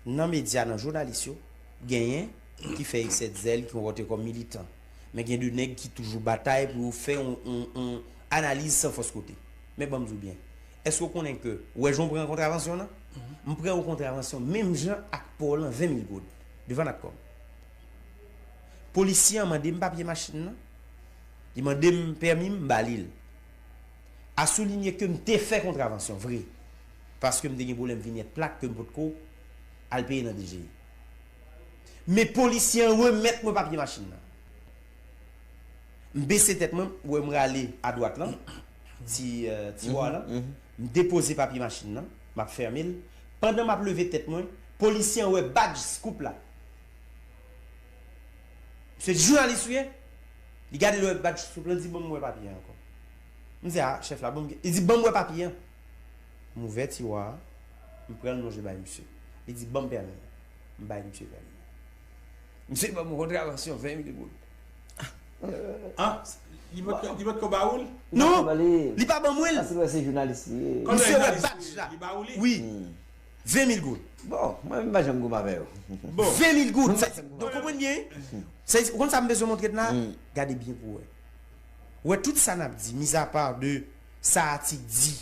nan medya, nan jounalis yo, genyen ki fè eksè zèl, ki konpòte kòm militan. Men gen de nèg ki toujou batay pou yo fè yon, yon, yon analiz san fòs kote. Men ban m di w byen, èske w konnen ke, w wè jan w pran kontravansyon nan? M pran yon kontravansyon menm jan ak pa w lan, ven mil goud, devan Natcom. Polisye an mande m papye machin nan. Li mande m pèmi m, m ba li l. A soulinye ke m te fè kontravansyon, vre. Paske m te gen pwoblèm vinyèt plak ke m potko al peye nan D G I. Men polisye an remèt mwen papye machin nan. M bese tèt mwen, ou wè m rale adwat lan, ti, eh, tiwa lan. M depoze papye machin nan, m ap fèmen l. Pandan m ap leve tèt mwen, polisye an wè badj Scoop la. Misye di, "Jounalis ou ye?" Li gade l wè badj Scoop lan, li di, "Ban m wè papye a ankò." M di, "A, chèf la, ban m gen." Li di, "Ban m wè papye a." M ouvè tiwa a, m pran l, m lonje bay misye. Li di, "Ban m pèmi an." M bay misye pèmi an. Misye ban m yon kontravansyon ven mil goud. Ah, li potko, li potko ba ou l? Non, li pa ban mwen l. Paske se jounalis li ye. Misye wè badj la. Li ba ou li? Wi. Ven mil goud. Bon, mwen menm m pa janm goumen avè yo. Bon. Ven mil goud. Donk, konprann byen. Sa, ou konn sa m bezwen montre n la? Gade byen pou wè. Wè tout sa n ap di, mizapa de sa atik di,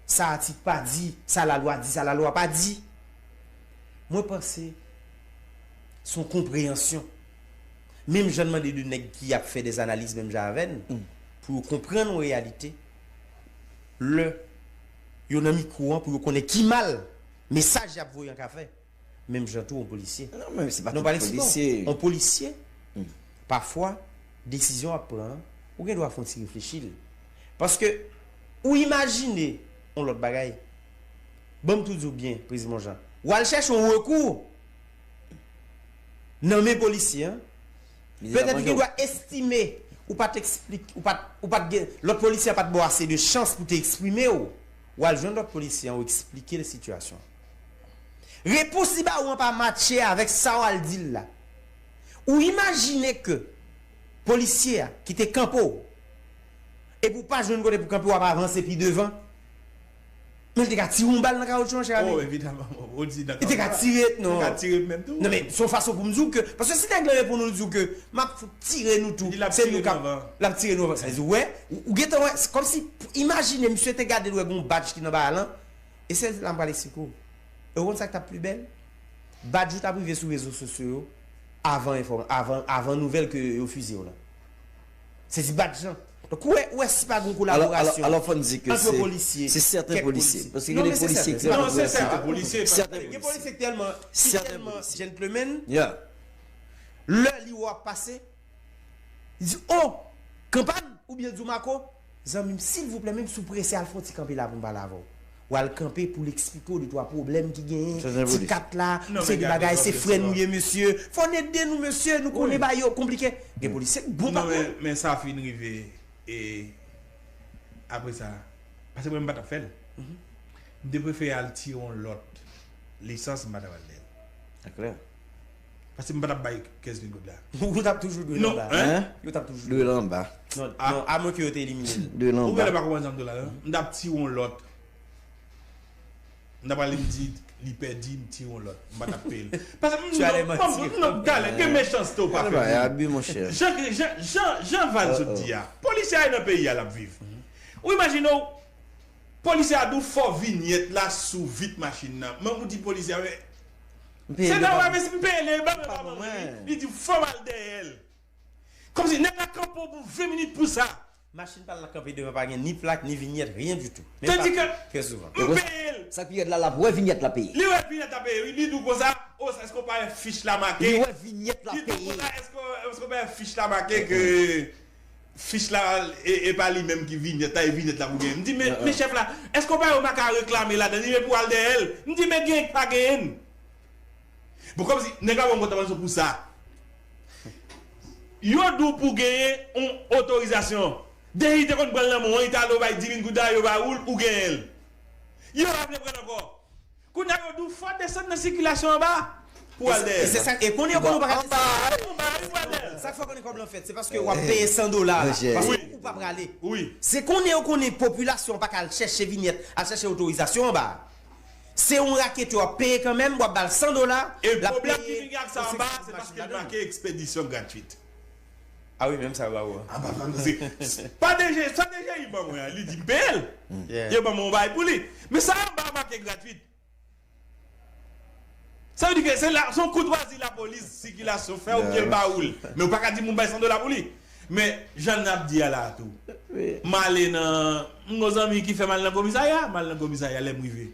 sa atik pa di, sa lalwa di, sa lalwa pa di. Mwen panse se yon konpreyansyon. Menm jan n mande de nèg ki ap fè de analiz menm jan avè n, pou yo konprann yon reyalite, lè yo nan mikwo an, pou yo konnen ki mal mesaj y ap voye an ka fè. Menm jan tou, yon polisye. Non, men se pa tout polisye. Yon polisye, pafwa, desizyon w ap pran an, ou gen dwa fè yon ti reflechi l. Paske, ou imajine yon lòt bagay. Ban m tou di w byen, Prezidan Jean. W al chèche yon rekou nan men polisye an. Petèt ou gen dwa estime, ou pa t eksplike, ou pa t, ou pa t gen, lòt polisye a pa t ba w ase de chans pou te eksprime w. W al jwenn lòt polisye an, ou eksplike l sitiyasyon an. Repons li ba ou an pa matche avèk sa w al di l la. Ou imajine ke polisye a ki te kanpe w, epi w pa jwenn kote pou kanpe, w ap avanse pi devan. Men l te ka tire yon bal nan kawoutchou, monchè Ami. Oh, evidaman, ou di nan kawoutchou. Li te ka tire, non. Li te ka tire menm tou. Non, men se yon fason pou m di w ke, paske si nèg la reponn ou, li di w ke, "M ap fout tire nou tou, se nou k ap," l ap tire nou anvan. Sa vle di, w wè, ou, ou gentan wè, se kòmsi, imajine, misye te gade l wè gon badj ki nan bagay lan, e se la m pral eksplike w. E ou konn sa k t ap pi bèl? Badj ou t ap rive sou rezo sosyo yo avan enfòm-, avan, avan nouvèl ke yo fize w lan. Se ti badj lan. Donk, ou wè, ou wè si pa gen yon kolaborasyon ant polisye, kèk polisye. Alò, alò, fò n di ke se, se sèten polisye. Paske gen de polisye ki trè konpreyansib. Non, se sèten polisye. Sèten polisye. Gen polisye ki tèlman, ki tèlman gentleman, lè li wè w ap pase, li di, "O, Kanpan!" Oubyen l di w, "Marco, zanmi m, silvouplè, menm si w prese, al fè yon ti kanpe la pou m pale avè w." W al kanpe pou l eksplike w de twa pwoblèm ki genyen, ti kat la, se de bagay, se frè nou ye, mesye. Fò n ede nou, mesye, nou konnen bagay yo konplike. Gen polisye k bon patwon. Non, men, men sa fin rive, e apre sa, paske mwen, m pa t ap fè l. M te prefere al tire yon lòt lisans, m pa t ap al dèyè l. Sa klè. Paske m pa t ap bay kenz mil goud la. Ou t ap toujou dwe l anba. Non, hein? Ou t ap toujou dwe l anba. Non, non, amwen ke yo te elimine l. Dwe l anba. Ou genlè pa konprann sa m di w la, non? M t ap tire yon lòt. M t ap pale, m di, li pèdi, m tire yon lòt. M pa t ap peye l. Paske m, m, m, m, talè, gen mechanste ou pa fè. Abi, monchè. Jan, jan, jan, jan Val sot di a, polisye a nan peyi a, l ap viv. Ou imajine w, polisye a di w fò vinyèt la sou vit machin nan. Men ou di polisye a, men, se nan wè, men si m peye l, ban mwen, ban mwen. Li di fò m al dèyè l. Kòmsi nèg la kanpe w pou ven minit pou sa. Machin pa l la kanpe devan, pa gen ni plak, ni vinyèt, rien du tout. Tandis ke trè souvan. M peye l. Sa k pi rèd la, l ap wè vinyèt la peye. Li wè vinyèt la peye, wi, li di w konsa, o, èske w pa wè fich la make? Li wè vinyèt la peye. Li di w konsa, èske, èske w pa wè fich la make ke fich la, e, e pa li menm ki vinyèt la, e vinyèt la pou genyen. M di, men, men chèf la, èske w pa wè w pa ka reklame ladan li, men pou w al dèyè l? M di, men genyen k pa genyen. Bon, kòmsi nèg la ban m kontravansyon pou sa. Yo di w pou w genyen yon otorizasyon. Depi te konn pran l nan men w, li t ale w bay dis mil goud la, yo ba ou l, ou genyen l. Yo pa vle pran l ankò. Kounye a yo di w fò desann nan sikilasyon anba pou w al dèyè. E se sa, e konnen yo konnen w pa ka desann. Anba, anba, wi, pou w al dèyè. Sa k fè w konnen kòb lan fèt, se paske w ap peye san dola la. Paske ou pa prale. Wi. Se konnen yo konnen popilasyon an pa ka al chèche vinyèt, al chèche otorizasyon anba. Se yon raketè w ap peye kanmenm, w ap ba l san dola, l ap peye yon seksyon machin ladan l. E pwoblèm ki vin gen ak sa anba, se paske l make ekspedisyon gratwit. Ah wi, menm sa yo ba ou an. Ah, pa, pa, se, pa D G, sa D G I ban mwen an, li di m peye l. Yo ban mwen yon bagay pou li. Men sa anba make gratwit. Sa vle di ke se la, se yon koutwazi lapolis, sikilasyon fè oubyen l ba ou l. Men ou pa ka di moun bay san dola pou li. Men, jan n ap di a la a tou. M ale nan, m gon zanmi ki fè m al nan komisarya, m al nan komisarya lè m rive.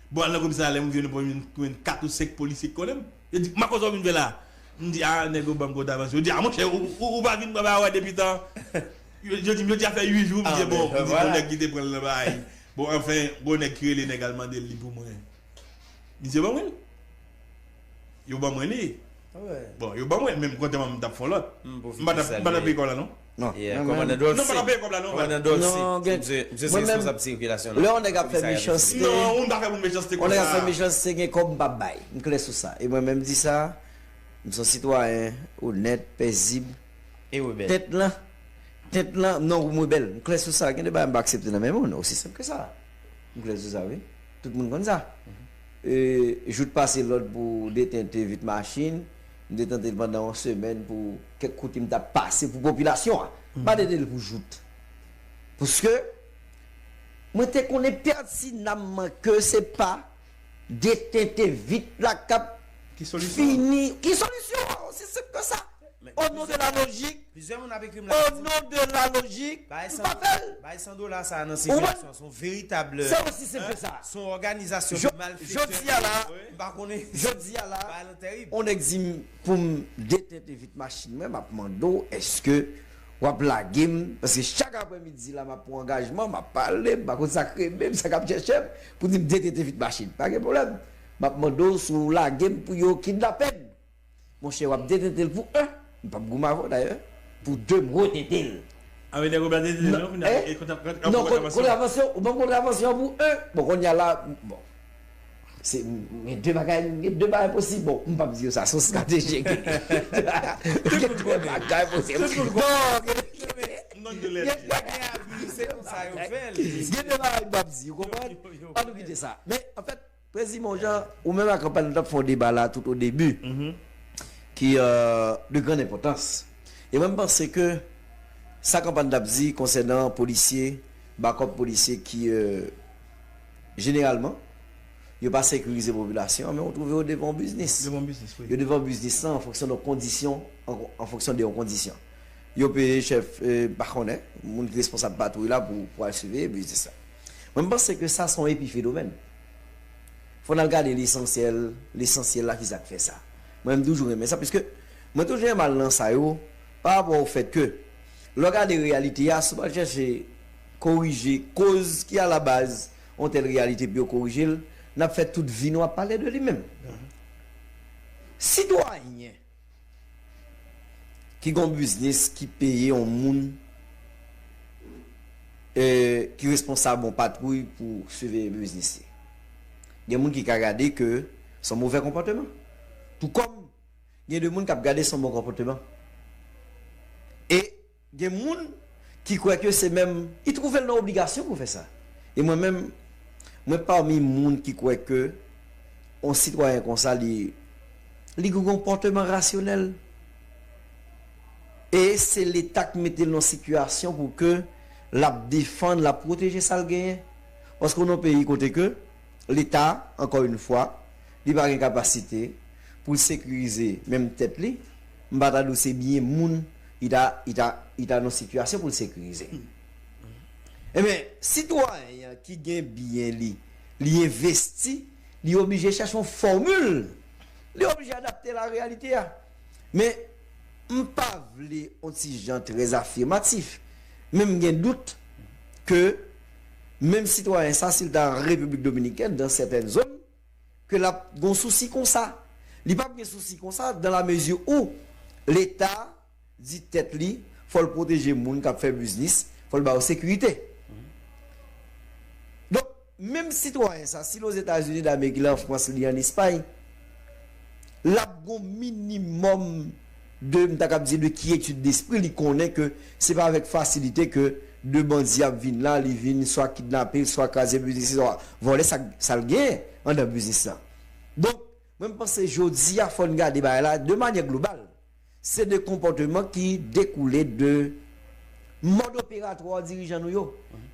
Bon, al nan komisarya lè m rive, nou pran yon, yon kat ou senk polisye ki konnen m. Yo di, "Marco, sa w vin fè la?" M di, "Ah, nèg yo ban m kontravansyon." Yo di, "Ah, monchè, ou, ou, ou pa vin pran bagay wè depi tan." Yo, yo di m, yo di, "A fè uit jou." M di, "Bon," m di, "Gon nèg ki te pran l nan bagay." Bon, anfen, gon nèg ki rele nèg al mande l li pou mwen. Misye ban mwen l. Yo ban mwen li. Bon, yo ban mwen, men m kontan m t ap fè yon lòt. M pa t ap, m pa t ap peye kòb la, non. Non, yeah, non, Kòmandan Dolce. Non, m pa t ap peye kòb la, non. Kòmandan Dolce. Non, gen, misye, misye se responsab sikilasyon nan. Lè yon nèg ap fè komisarya mechanste, non, ou pa fè moun mechanste konsa. Yon nèg ap fè mechanste, gen kòb m p ap bay. M klè sou sa. E mwen menm di sa, m se yon sitwayen onèt, pezib. E rebèl. Tèt lan, tèt lan, non, m rebèl. M klè sou sa. Gen de bagay m pa aksepte nan men moun. Osi senp ke sa. M klè sou sa, wi. Tout moun konn sa. E, jout pase lòd pou detente vit machin. M detente l pandan yon semèn pou kèk kote m t ap pase pou popilasyon an. M pa detente l pou jout. Paske, mwen te konnen pètinamman ke se pa detente vit la k ap fini. Ki solisyon an? Ki solisyon an? Osi senp ke sa. Au nom de la logique, plizyè moun ap ekri m la, au nom de la logique, m pa fè l. Bay san dola sa nan sikilasyon, se yon veritab, se osi senp ke sa. Se yon òganizasyon de malfektè. Jodi a la, m pa konnen, jodi a la, yon nèg di m pou m detente vit machin mwen, m ap mande w, èske w ap lage m? Paske chak aprèmidi la, m ap pran angajman, m ap pale, m pa konn sa k rele m, sa k ap chèche m, pou di m detente vit machin. Pa gen pwoblèm. M ap mande w si w lage m pou yo kidnape m. Monchè, w ap detente l pou en. M p ap goumen avè w dayè. Pou de, m retente l. A, men nèg yo pa detente l, non, kounye a, e kontra-, kontra-, non, kontravansyon. Kontravansyon, ou ban m kontravansyon pou en. Bon, kounye a la, bon. Se, m gen de bagay, m gen de bagay posib. Bon, m p ap di yo sa, se yon estrateji. M gen de bagay posib. Tout moun konnen. Non, gen de bagay. Gen de bagay. Se konsa yo fè l. Gen de bagay m p ap di, ou konprann? Ann nou kite sa. Men, anfèt, Prezime, ou menm ak Kanpan, nou t ap fè yon deba la tout o debi, ki, euh, de grande importance. E mwen, m panse ke sa Kanpan t ap di konsènan polisye, bakòp polisye ki, euh, jeneralman, yo pa sekirize popilasyon an, men ou twouve yo devan yon biznis. Devan yon biznis, wi. Yo devan biznis lan an fonksyon de kondisyon, an, an fonksyon de yon kondisyon. Yo peye chèf, euh, pa konnen, moun ki responsab patwouy la pou, pou al siveye biznis la. Mwen, m panse ke sa se yon epifenomèn. Fò n al gade lesansyèl, lesansyèl la, kisa k fè sa. Mwen, m toujou renmen sa, piske mwen toujou renmen al nan sa yo, pa rapò o fèt ke, lè w gade reyalite a, si w pa al chèche korije koz ki alabaz yon tèl reyalite pou yo korije l, n ap fè tout vi nou ap pale de li menm. Sitwayen ki gen yon biznis ki peye yon moun, eh, ki responsab yon patwouy pou siveye biznis li. Gen moun ki ka gade ke se yon movè konpòteman. Tou kòm gen de moun k ap gade se yon bon konpòteman. E gen moun ki kwè ke se menm, li twouve l nan obligasyon pou fè sa. E mwen menm, mwen pami moun ki kwè ke yon sitwayen konsa, li, li gen yon konpòteman rasyonèl. E se Leta k mete l nan sitiyasyon pou ke l ap defann, l ap pwoteje sa l genyen. Paske w nan yon peyi kote ke Leta, ankò yon fwa, li pa gen kapasite pou l sekirize menm tèt li, m pa ta di w se byen moun, li ta, li ta, li ta nan sitiyasyon pou l sekirize. Ebyen, sitwayen an ki gen byen li, li envesti, li oblije chèche yon fòmil, li oblije adapte l a reyalite a. Men, m pa vle yon ti jan trè afimatif, men m gen dout ke menm sitwayen sa, si l ta an Repiblik Dominikèn, dan sètèn zòn, ke l ap gon sousi konsa. Li p ap gen sousi konsa dans la mesure où Leta di tèt li, fò l pwoteje moun k ap fè biznis, fò l ba yo sekirite. Donk, menm sitwayen sa, si l Ozetazini Damerik, li an Frans, li an Espay, l ap gon minimòm de, m ta kab di, de kyetid despri, li konnen ke se pa avèk fasilite ke de bandi ap vin la, li vin swa kidnape l, swa kraze biznis, swa vòlè sa, sa l genyen anndan biznis la. Donk, mwen, m panse jodi a, fò n gade bagay la de manyè global. Se de konpòteman ki dekoule de mòd operatwa dirijan nou yo,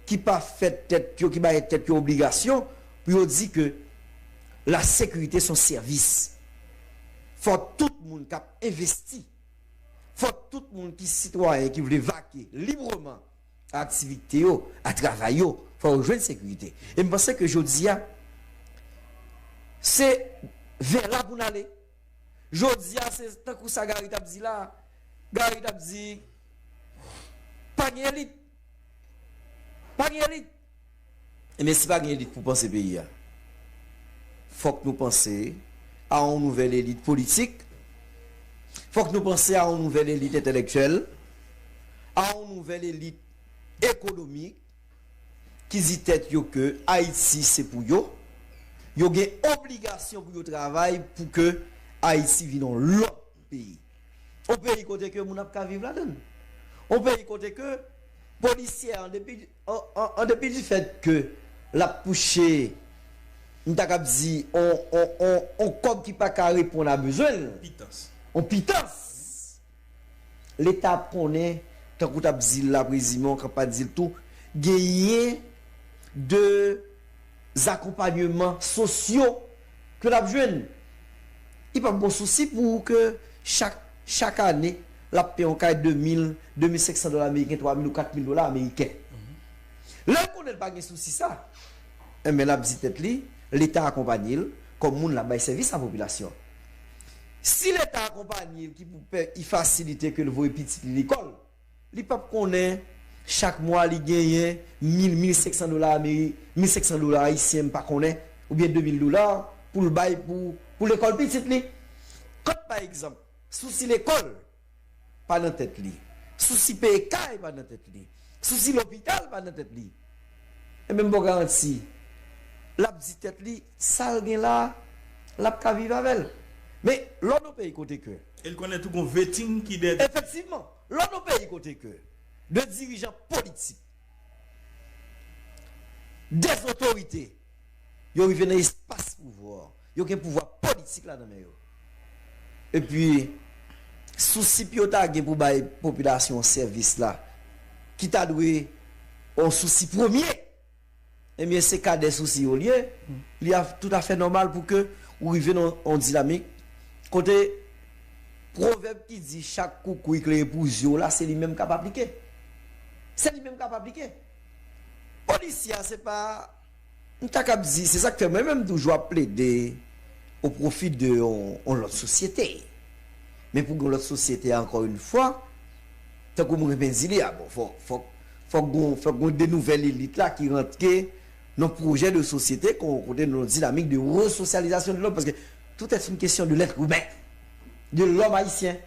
ki pa fè tèt yo, ki bay tèt yo obligasyon pou yo di ke la sekirite se yon sèvis. Fò tout moun k ap envesti, fò tout moun ki sitwayen, ki vle vake libreman a aktivite yo, a travay yo, fò yo jwenn sekirite. E m panse ke jodi a, se vè la pou n ale. Jodi a, se tankou sa Gary t ap di la. Gary t ap di, pa gen elit. Pa gen elit. Ebyen, si pa gen elit pou panse peyi a, fòk nou panse a yon nouvèl elit politik. Fòk nou panse a yon nouvèl elit entèlektyèl, a yon nouvèl elit ekonomik, ki di tèt yo ke Ayiti se pou yo, yo gen obligasyon pou yo travay pou ke Ayiti vin yon lòt peyi. Yon peyi kote ke moun ap ka viv ladan l. Yon peyi kote ke polisyè, an depi, an, an, an depi di fèt ke l ap touche, m ta kab di, on, on, on, on kòb ki pa ka reponn a bezwen l. Pitans. On pitans. Leta ap konnen, tankou w t ap di l la prezizman, w ka pa di l tou, genyen de zakonpanyeman sosyo ke l ap jwenn. Li p ap gon sousi pou ke chak, chak ane, l ap peye yon kay de mil, de mil senk san dola ameriken, twa mil ou kat mil dola ameriken. Lè l konnen l pa gen sousi sa, enben, l ap di tèt li, Leta akonpanye l, kòm moun l ap bay sèvis a popilasyon. Si Leta akonpanye l ki pou pè, li fasilite ke l voye pitit li lekòl, li p ap konnen chak mwa li genyen mil, mil senk san dola ameri-, mil senk san dola ayisyen, m pa konnen, oubyen de mil dola pou l bay pou, pou lekòl pitit li. Kant, pa egzanp, sousi lekòl pa nan tèt li, sousi peye kay pa nan tèt li, sousi lopital pa nan tèt li, enben, m ba w garanti, l ap di tèt li, sa l gen la, l ap ka viv avè l. Men, lò n yon peyi kote ke... E l konnen tou gon vetting ki dèyè. Efektivman, lò n yon peyi kote ke de dirijan politik, de otorite, yo rive nan espas pouvwa, yo gen pouvwa politik la nan men yo. Epi, sousi pou yo ta gen pou bay popilasyon sèvis la, ki ta dwe yon sousi premye, ebyen, se ka de sousi yo l ye, li a, toutafè nòmal pou ke ou rive nan yon dinamik kote pwovèb ki di chak koukouy klere pou zye w la, se li menm k ap aplike. Se li menm k ap aplike. Polisye a, se pa, m ta kab di, se sa k fè mwen menm toujou ap plede o pwofi de yon, yon lòt sosyete. Men pou gen yon lòt sosyete, ankò yon fwa, tankou m renmen di li a, bon, fò, fòk, fòk gon, fòk gon de nouvèl elit la ki rantre nan pwojè de sosyete, kon, kote nan yon dinamik de resosyalizasyon de lòm, paske tout est une question de l'être humain, de l'homme haïtien.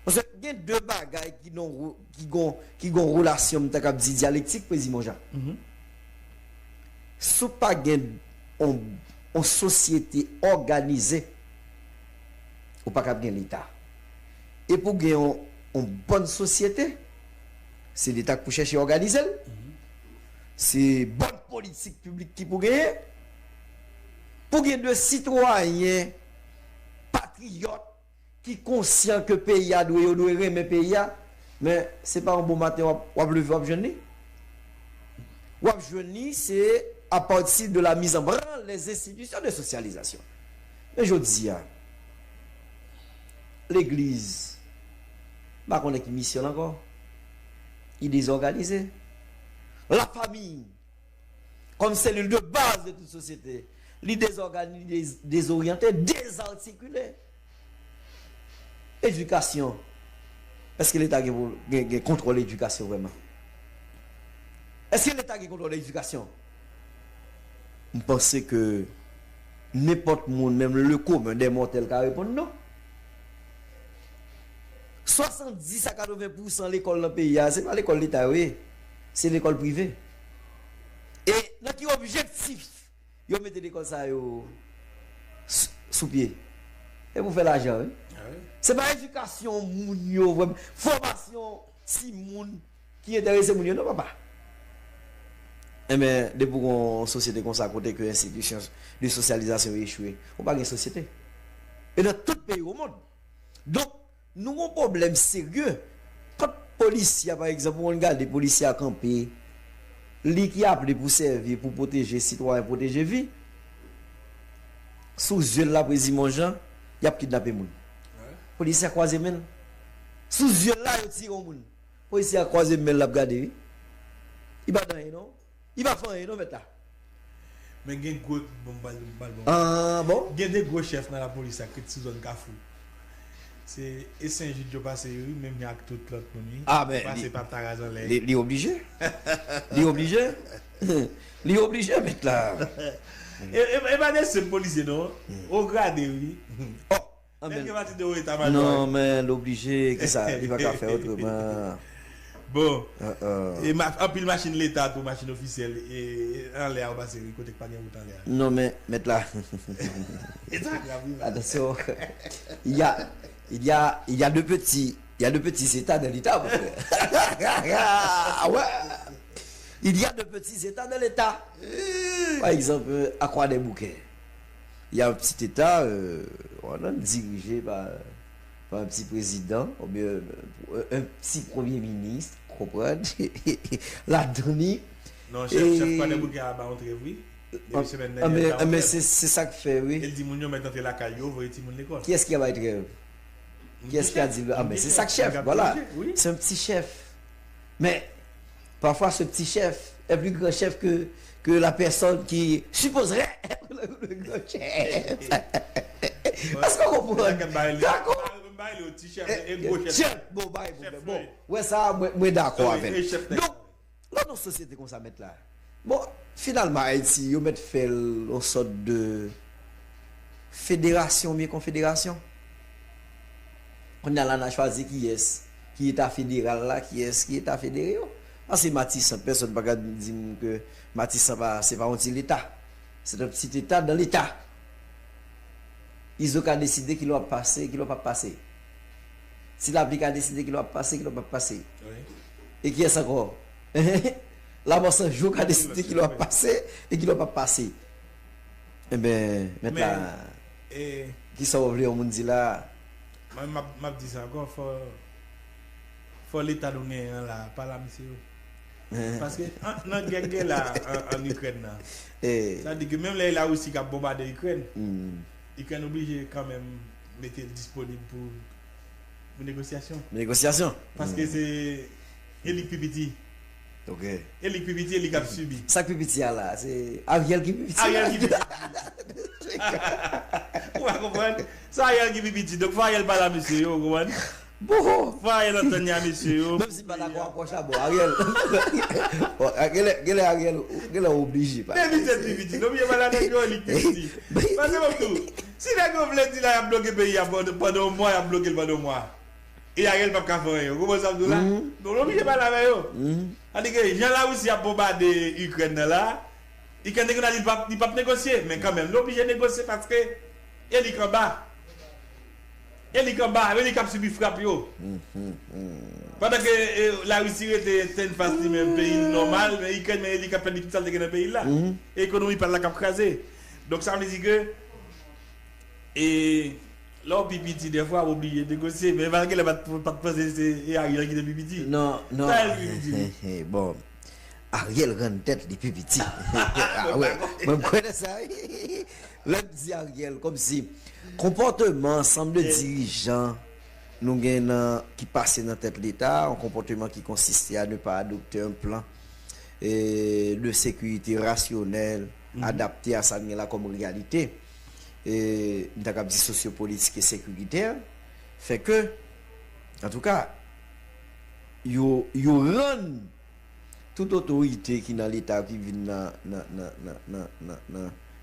Paske gen de bagay ki nan, ki gon, ki gon relasyon, m ta kab di, dyalektik, Prezi Monjan. Si w pa gen yon, yon sosyete òganize, ou pa kab gen Leta. E pou gen yon, yon bòn sosyete, se Leta k pou chèche òganize l. Se bòn politik piblik ki pou genyen. Pou gen de sitwayen patriyòt ki konsyan ke peyi a dwe, yo dwe renmen peyi a, men se pa yon bon maten w ap, w ap leve, w ap jwenn li. W ap jwenn li, se à partir de la mise en branle des institutions de socialisation. Men jodi a, legliz, m pa konnen ki misyon l ankò, li dezòganize. Lafanmi, kòm selil de baz de tout sosyete, li dezògani-, li dez-, dezoryante, dezartikile. Edikasyon. Èske Leta gen pou, gen, gen kontwòl edikasyon vrèman? Èske Leta gen kontwòl edikasyon? M panse ke nenpòt moun, menm le commun des mortels, ka reponn non. Swasanndis a katreven pousan lekòl nan peyi a, se pa lekòl leta yo ye, se lekòl prive. E nan ki objektif yo mete lekòl sa yo s- sou pye? E pou fè lajan, wi. Se pa edikasyon moun yo, vrèman, fòmasyon timoun ki enterese moun yo, non, papa. Enben, depi w gen yon sosyete konsa kote ke enstitisyon de sosyalizasyon yo echwe, ou pa gen sosyete. E nan tout peyi o mond. Donk, nou gen yon pwoblèm serye. Kot polisye a, pa egzanp, ou konn gade polisye a kanpe, li ki aple pou sèvi, pou pwoteje sitwayen, pwoteje vi. Sou zye l la, Prezidan Jean, y ap kidnape moun. Polisye a kwaze men l. Sou zye l la, yo tire yon moun. Polisye a kwaze men l, l ap gade, wi. Li pa nan anyen, non. Li pa fè anyen, non, mèt la. Men gen gwo, bon, m pral, m pral bon. Ah, bon? Gen de gwo chèf nan lapolis la ki t sou zòn Kafou. Se, e Sen Jid yo pase yo, wi, menm jan ak tout lòt moun, wi. Ah, men, yo pase li, pa taraz anlè. Li, li oblije. Li oblije. Li oblije, mèt la. E, e, e pa de senp polisye, non. O grade, wi. Oh! Anben, gen pati de eta majò, non, men l oblije, kisa, li pa ka fè otreman. Bon. E ma- anpil machin leta tou, machin ofisyèl, e, e anlè a, ou pase, wi, kote k pa gen wout anlè a. Non, men, mèt la. E sa grav, wi. Attention. Il y a, il y a, il y a de petits, il y a de petits États dans l'État, mon frère. Ah ouais. Il y a de petits États dans l'État. Pa egzanp, a Croix des Bouquets. Il y a un petit État, euh, on a dirigé par, par un petit président, oubyen, euh, un petit premier ministre, konprann? Ladan li. Non, chèf, chèf Kwadèboukè a ba yon trèv, wi. Depi semèn dènyè, li ba yon trèv. Anben, se, se sa k fè, wi. E l di moun yo mèt antre lakay yo, voye timoun lekòl. Kiyès ki a bay trèv? Kiyès ki a di l? Anben, se sa k chèf, vwala. Se yon ti chèf. Men, parfois, ce petit chef est plus grand chef que, que la personne qui supposerait être le, le grand chef. Èske w konprann? Dakò. Chèf, bon, bay pwoblèm. Bon, wè sa, mwen, mwen dakò avè l. Donk, nan yon sosyete konsa, mèt la, bon, finalman, Ayiti, yo mèt fè l yon sòt de federasyon oubyen konfederasyon. Kounye a la, n a chwazi kiyès ki eta federal la, kiyès ki eta federe yo. Paske Matisan, pèsonn pa ka di m ke Matisan pa, se pa yon ti leta. C'est un petit État dans l'État. Izo ka deside ki lwa ap pase, ki lwa p ap pase. Ti Lapli ka deside ki lwa ap pase, ki lwa p ap pase. E kiyès ankò? Lamò San Jou ka deside ki lwa ap pase e ki lwa p ap pase. Enben, mèt la, kisa w vle yon moun di la? Mwen, m ap, m ap di sa ankò, fò, fò leta nou genyen an la, pa la misye yo. Paske an, nan gè k gen la an, an Ikrèn nan, sa di ke menm lè e Larisi k ap bonbade Ikrèn, Ikrèn oblije kanmenm mete l disponib pou, pou negosyasyon. Negosyasyon. Paske se, e li k pi piti. Ok. E li k pi piti, e li k ap sibi. Sa k pi piti a la, se Ariel ki pi piti. Ariel ki pi piti. Ou pa konprann? Se Ariel ki pi piti. Donk, fò Ariel pale a mesye yo, ou konprann? Bon. Fò Ariel antann li a mesye yo. Menm si m pa dakò ak apwòch la, bon, Ariel. Bon, genlè, genlè Ariel, genlè w oblije pale. Depi se pi piti. Donk, yo pale a nèg yo, li k pi piti. Paske m ap di w, si nèg yo vle di la, y ap bloke peyi a pandan, pandan yon mwa, y ap bloke l pandan yon mwa. E Ariel p ap ka fè anyen. Ou konprann sa m di w la? Donk, nou oblije pale avè yo. Tandike, jan Larisi ap bonbade Ikrèn nan la, Ikrèn te konn di li p ap, li p ap negosye, men kanmenm, li oblije negosye paske e li k anba. E li k anba, e li k ap sibi frap yo. Pandan ke, e, Larisi rete tenn fas li menm, peyi l nòmal, men Ikrèn, men e li k ap pèdi tout sa l te gen nan peyi l la. Ekonomi pa l la k ap kraze. Donk, sa vle di ke E lè w pi piti, dèfwa, w oblije negosye. Men malgre lè pa t, pa t panse se e Ariel ki te pi piti. Non, non. Sa Ariel ki pi piti. Bon, Ariel rann tèt li pi piti. Ah, wè, mwen, m kwè nan sa, wi. Lè m di Ariel, kòmsi konpòteman ansanm de dirijan nou gen nan, ki pase nan tèt Leta, yon konpòteman ki konsiste à ne pas adopter un plan, eh, de sécurité rationnel, adapte a sa n gen la kòm reyalite. E, m ta kab di sosyopolitik e sekiritè, fè ke, antouka, yo, yo rann tout otorite ki nan Leta, ki vin nan, nan,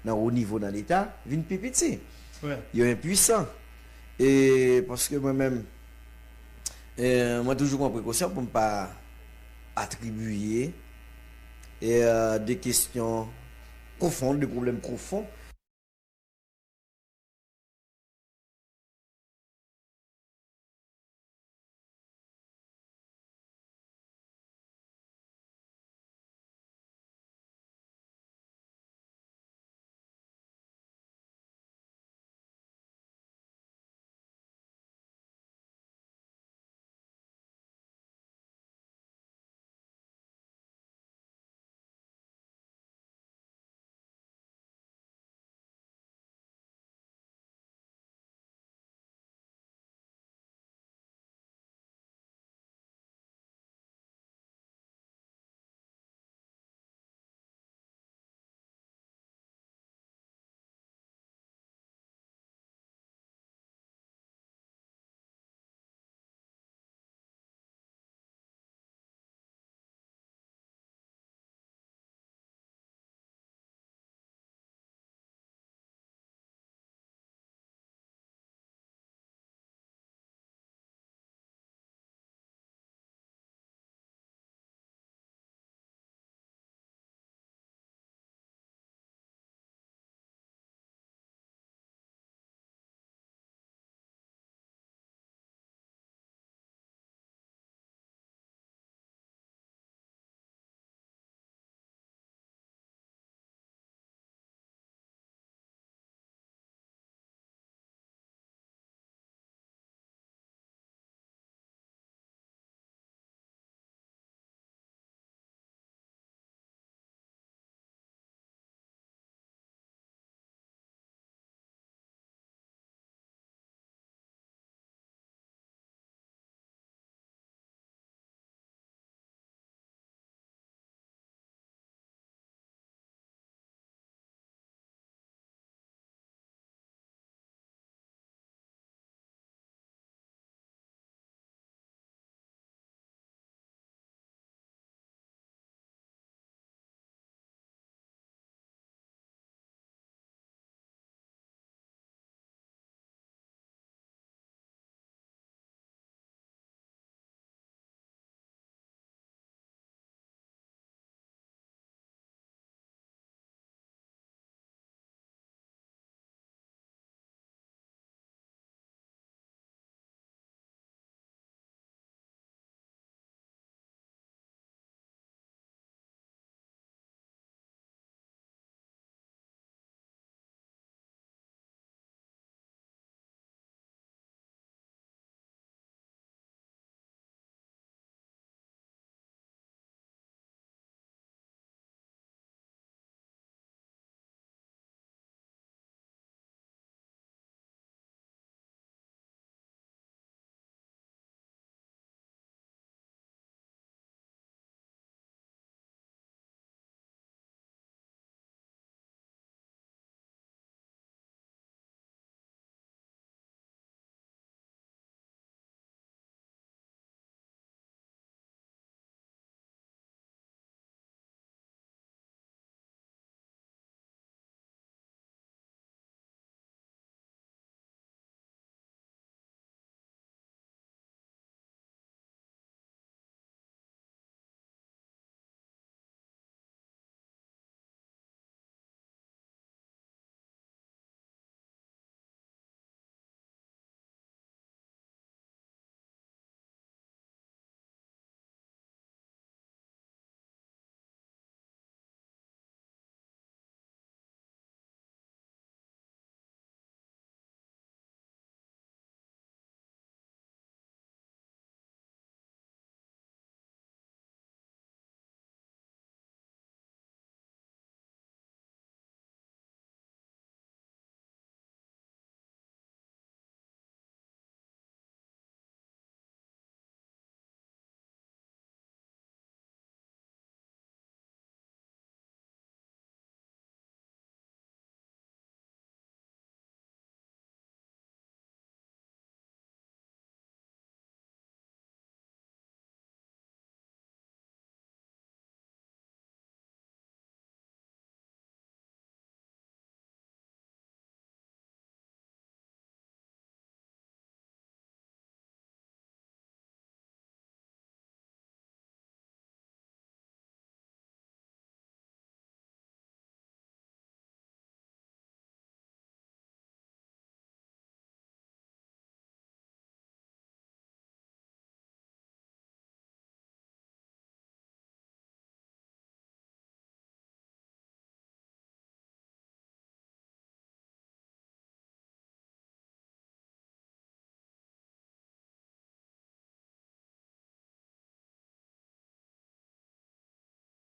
nan wo nivo nan Leta, vin pi piti. Yo enpwisan. E paske mwen menm, E, mwen toujou pran prekosyon pou m pa atribiye e, de kesyon pwofon, de pwoblèm pwofon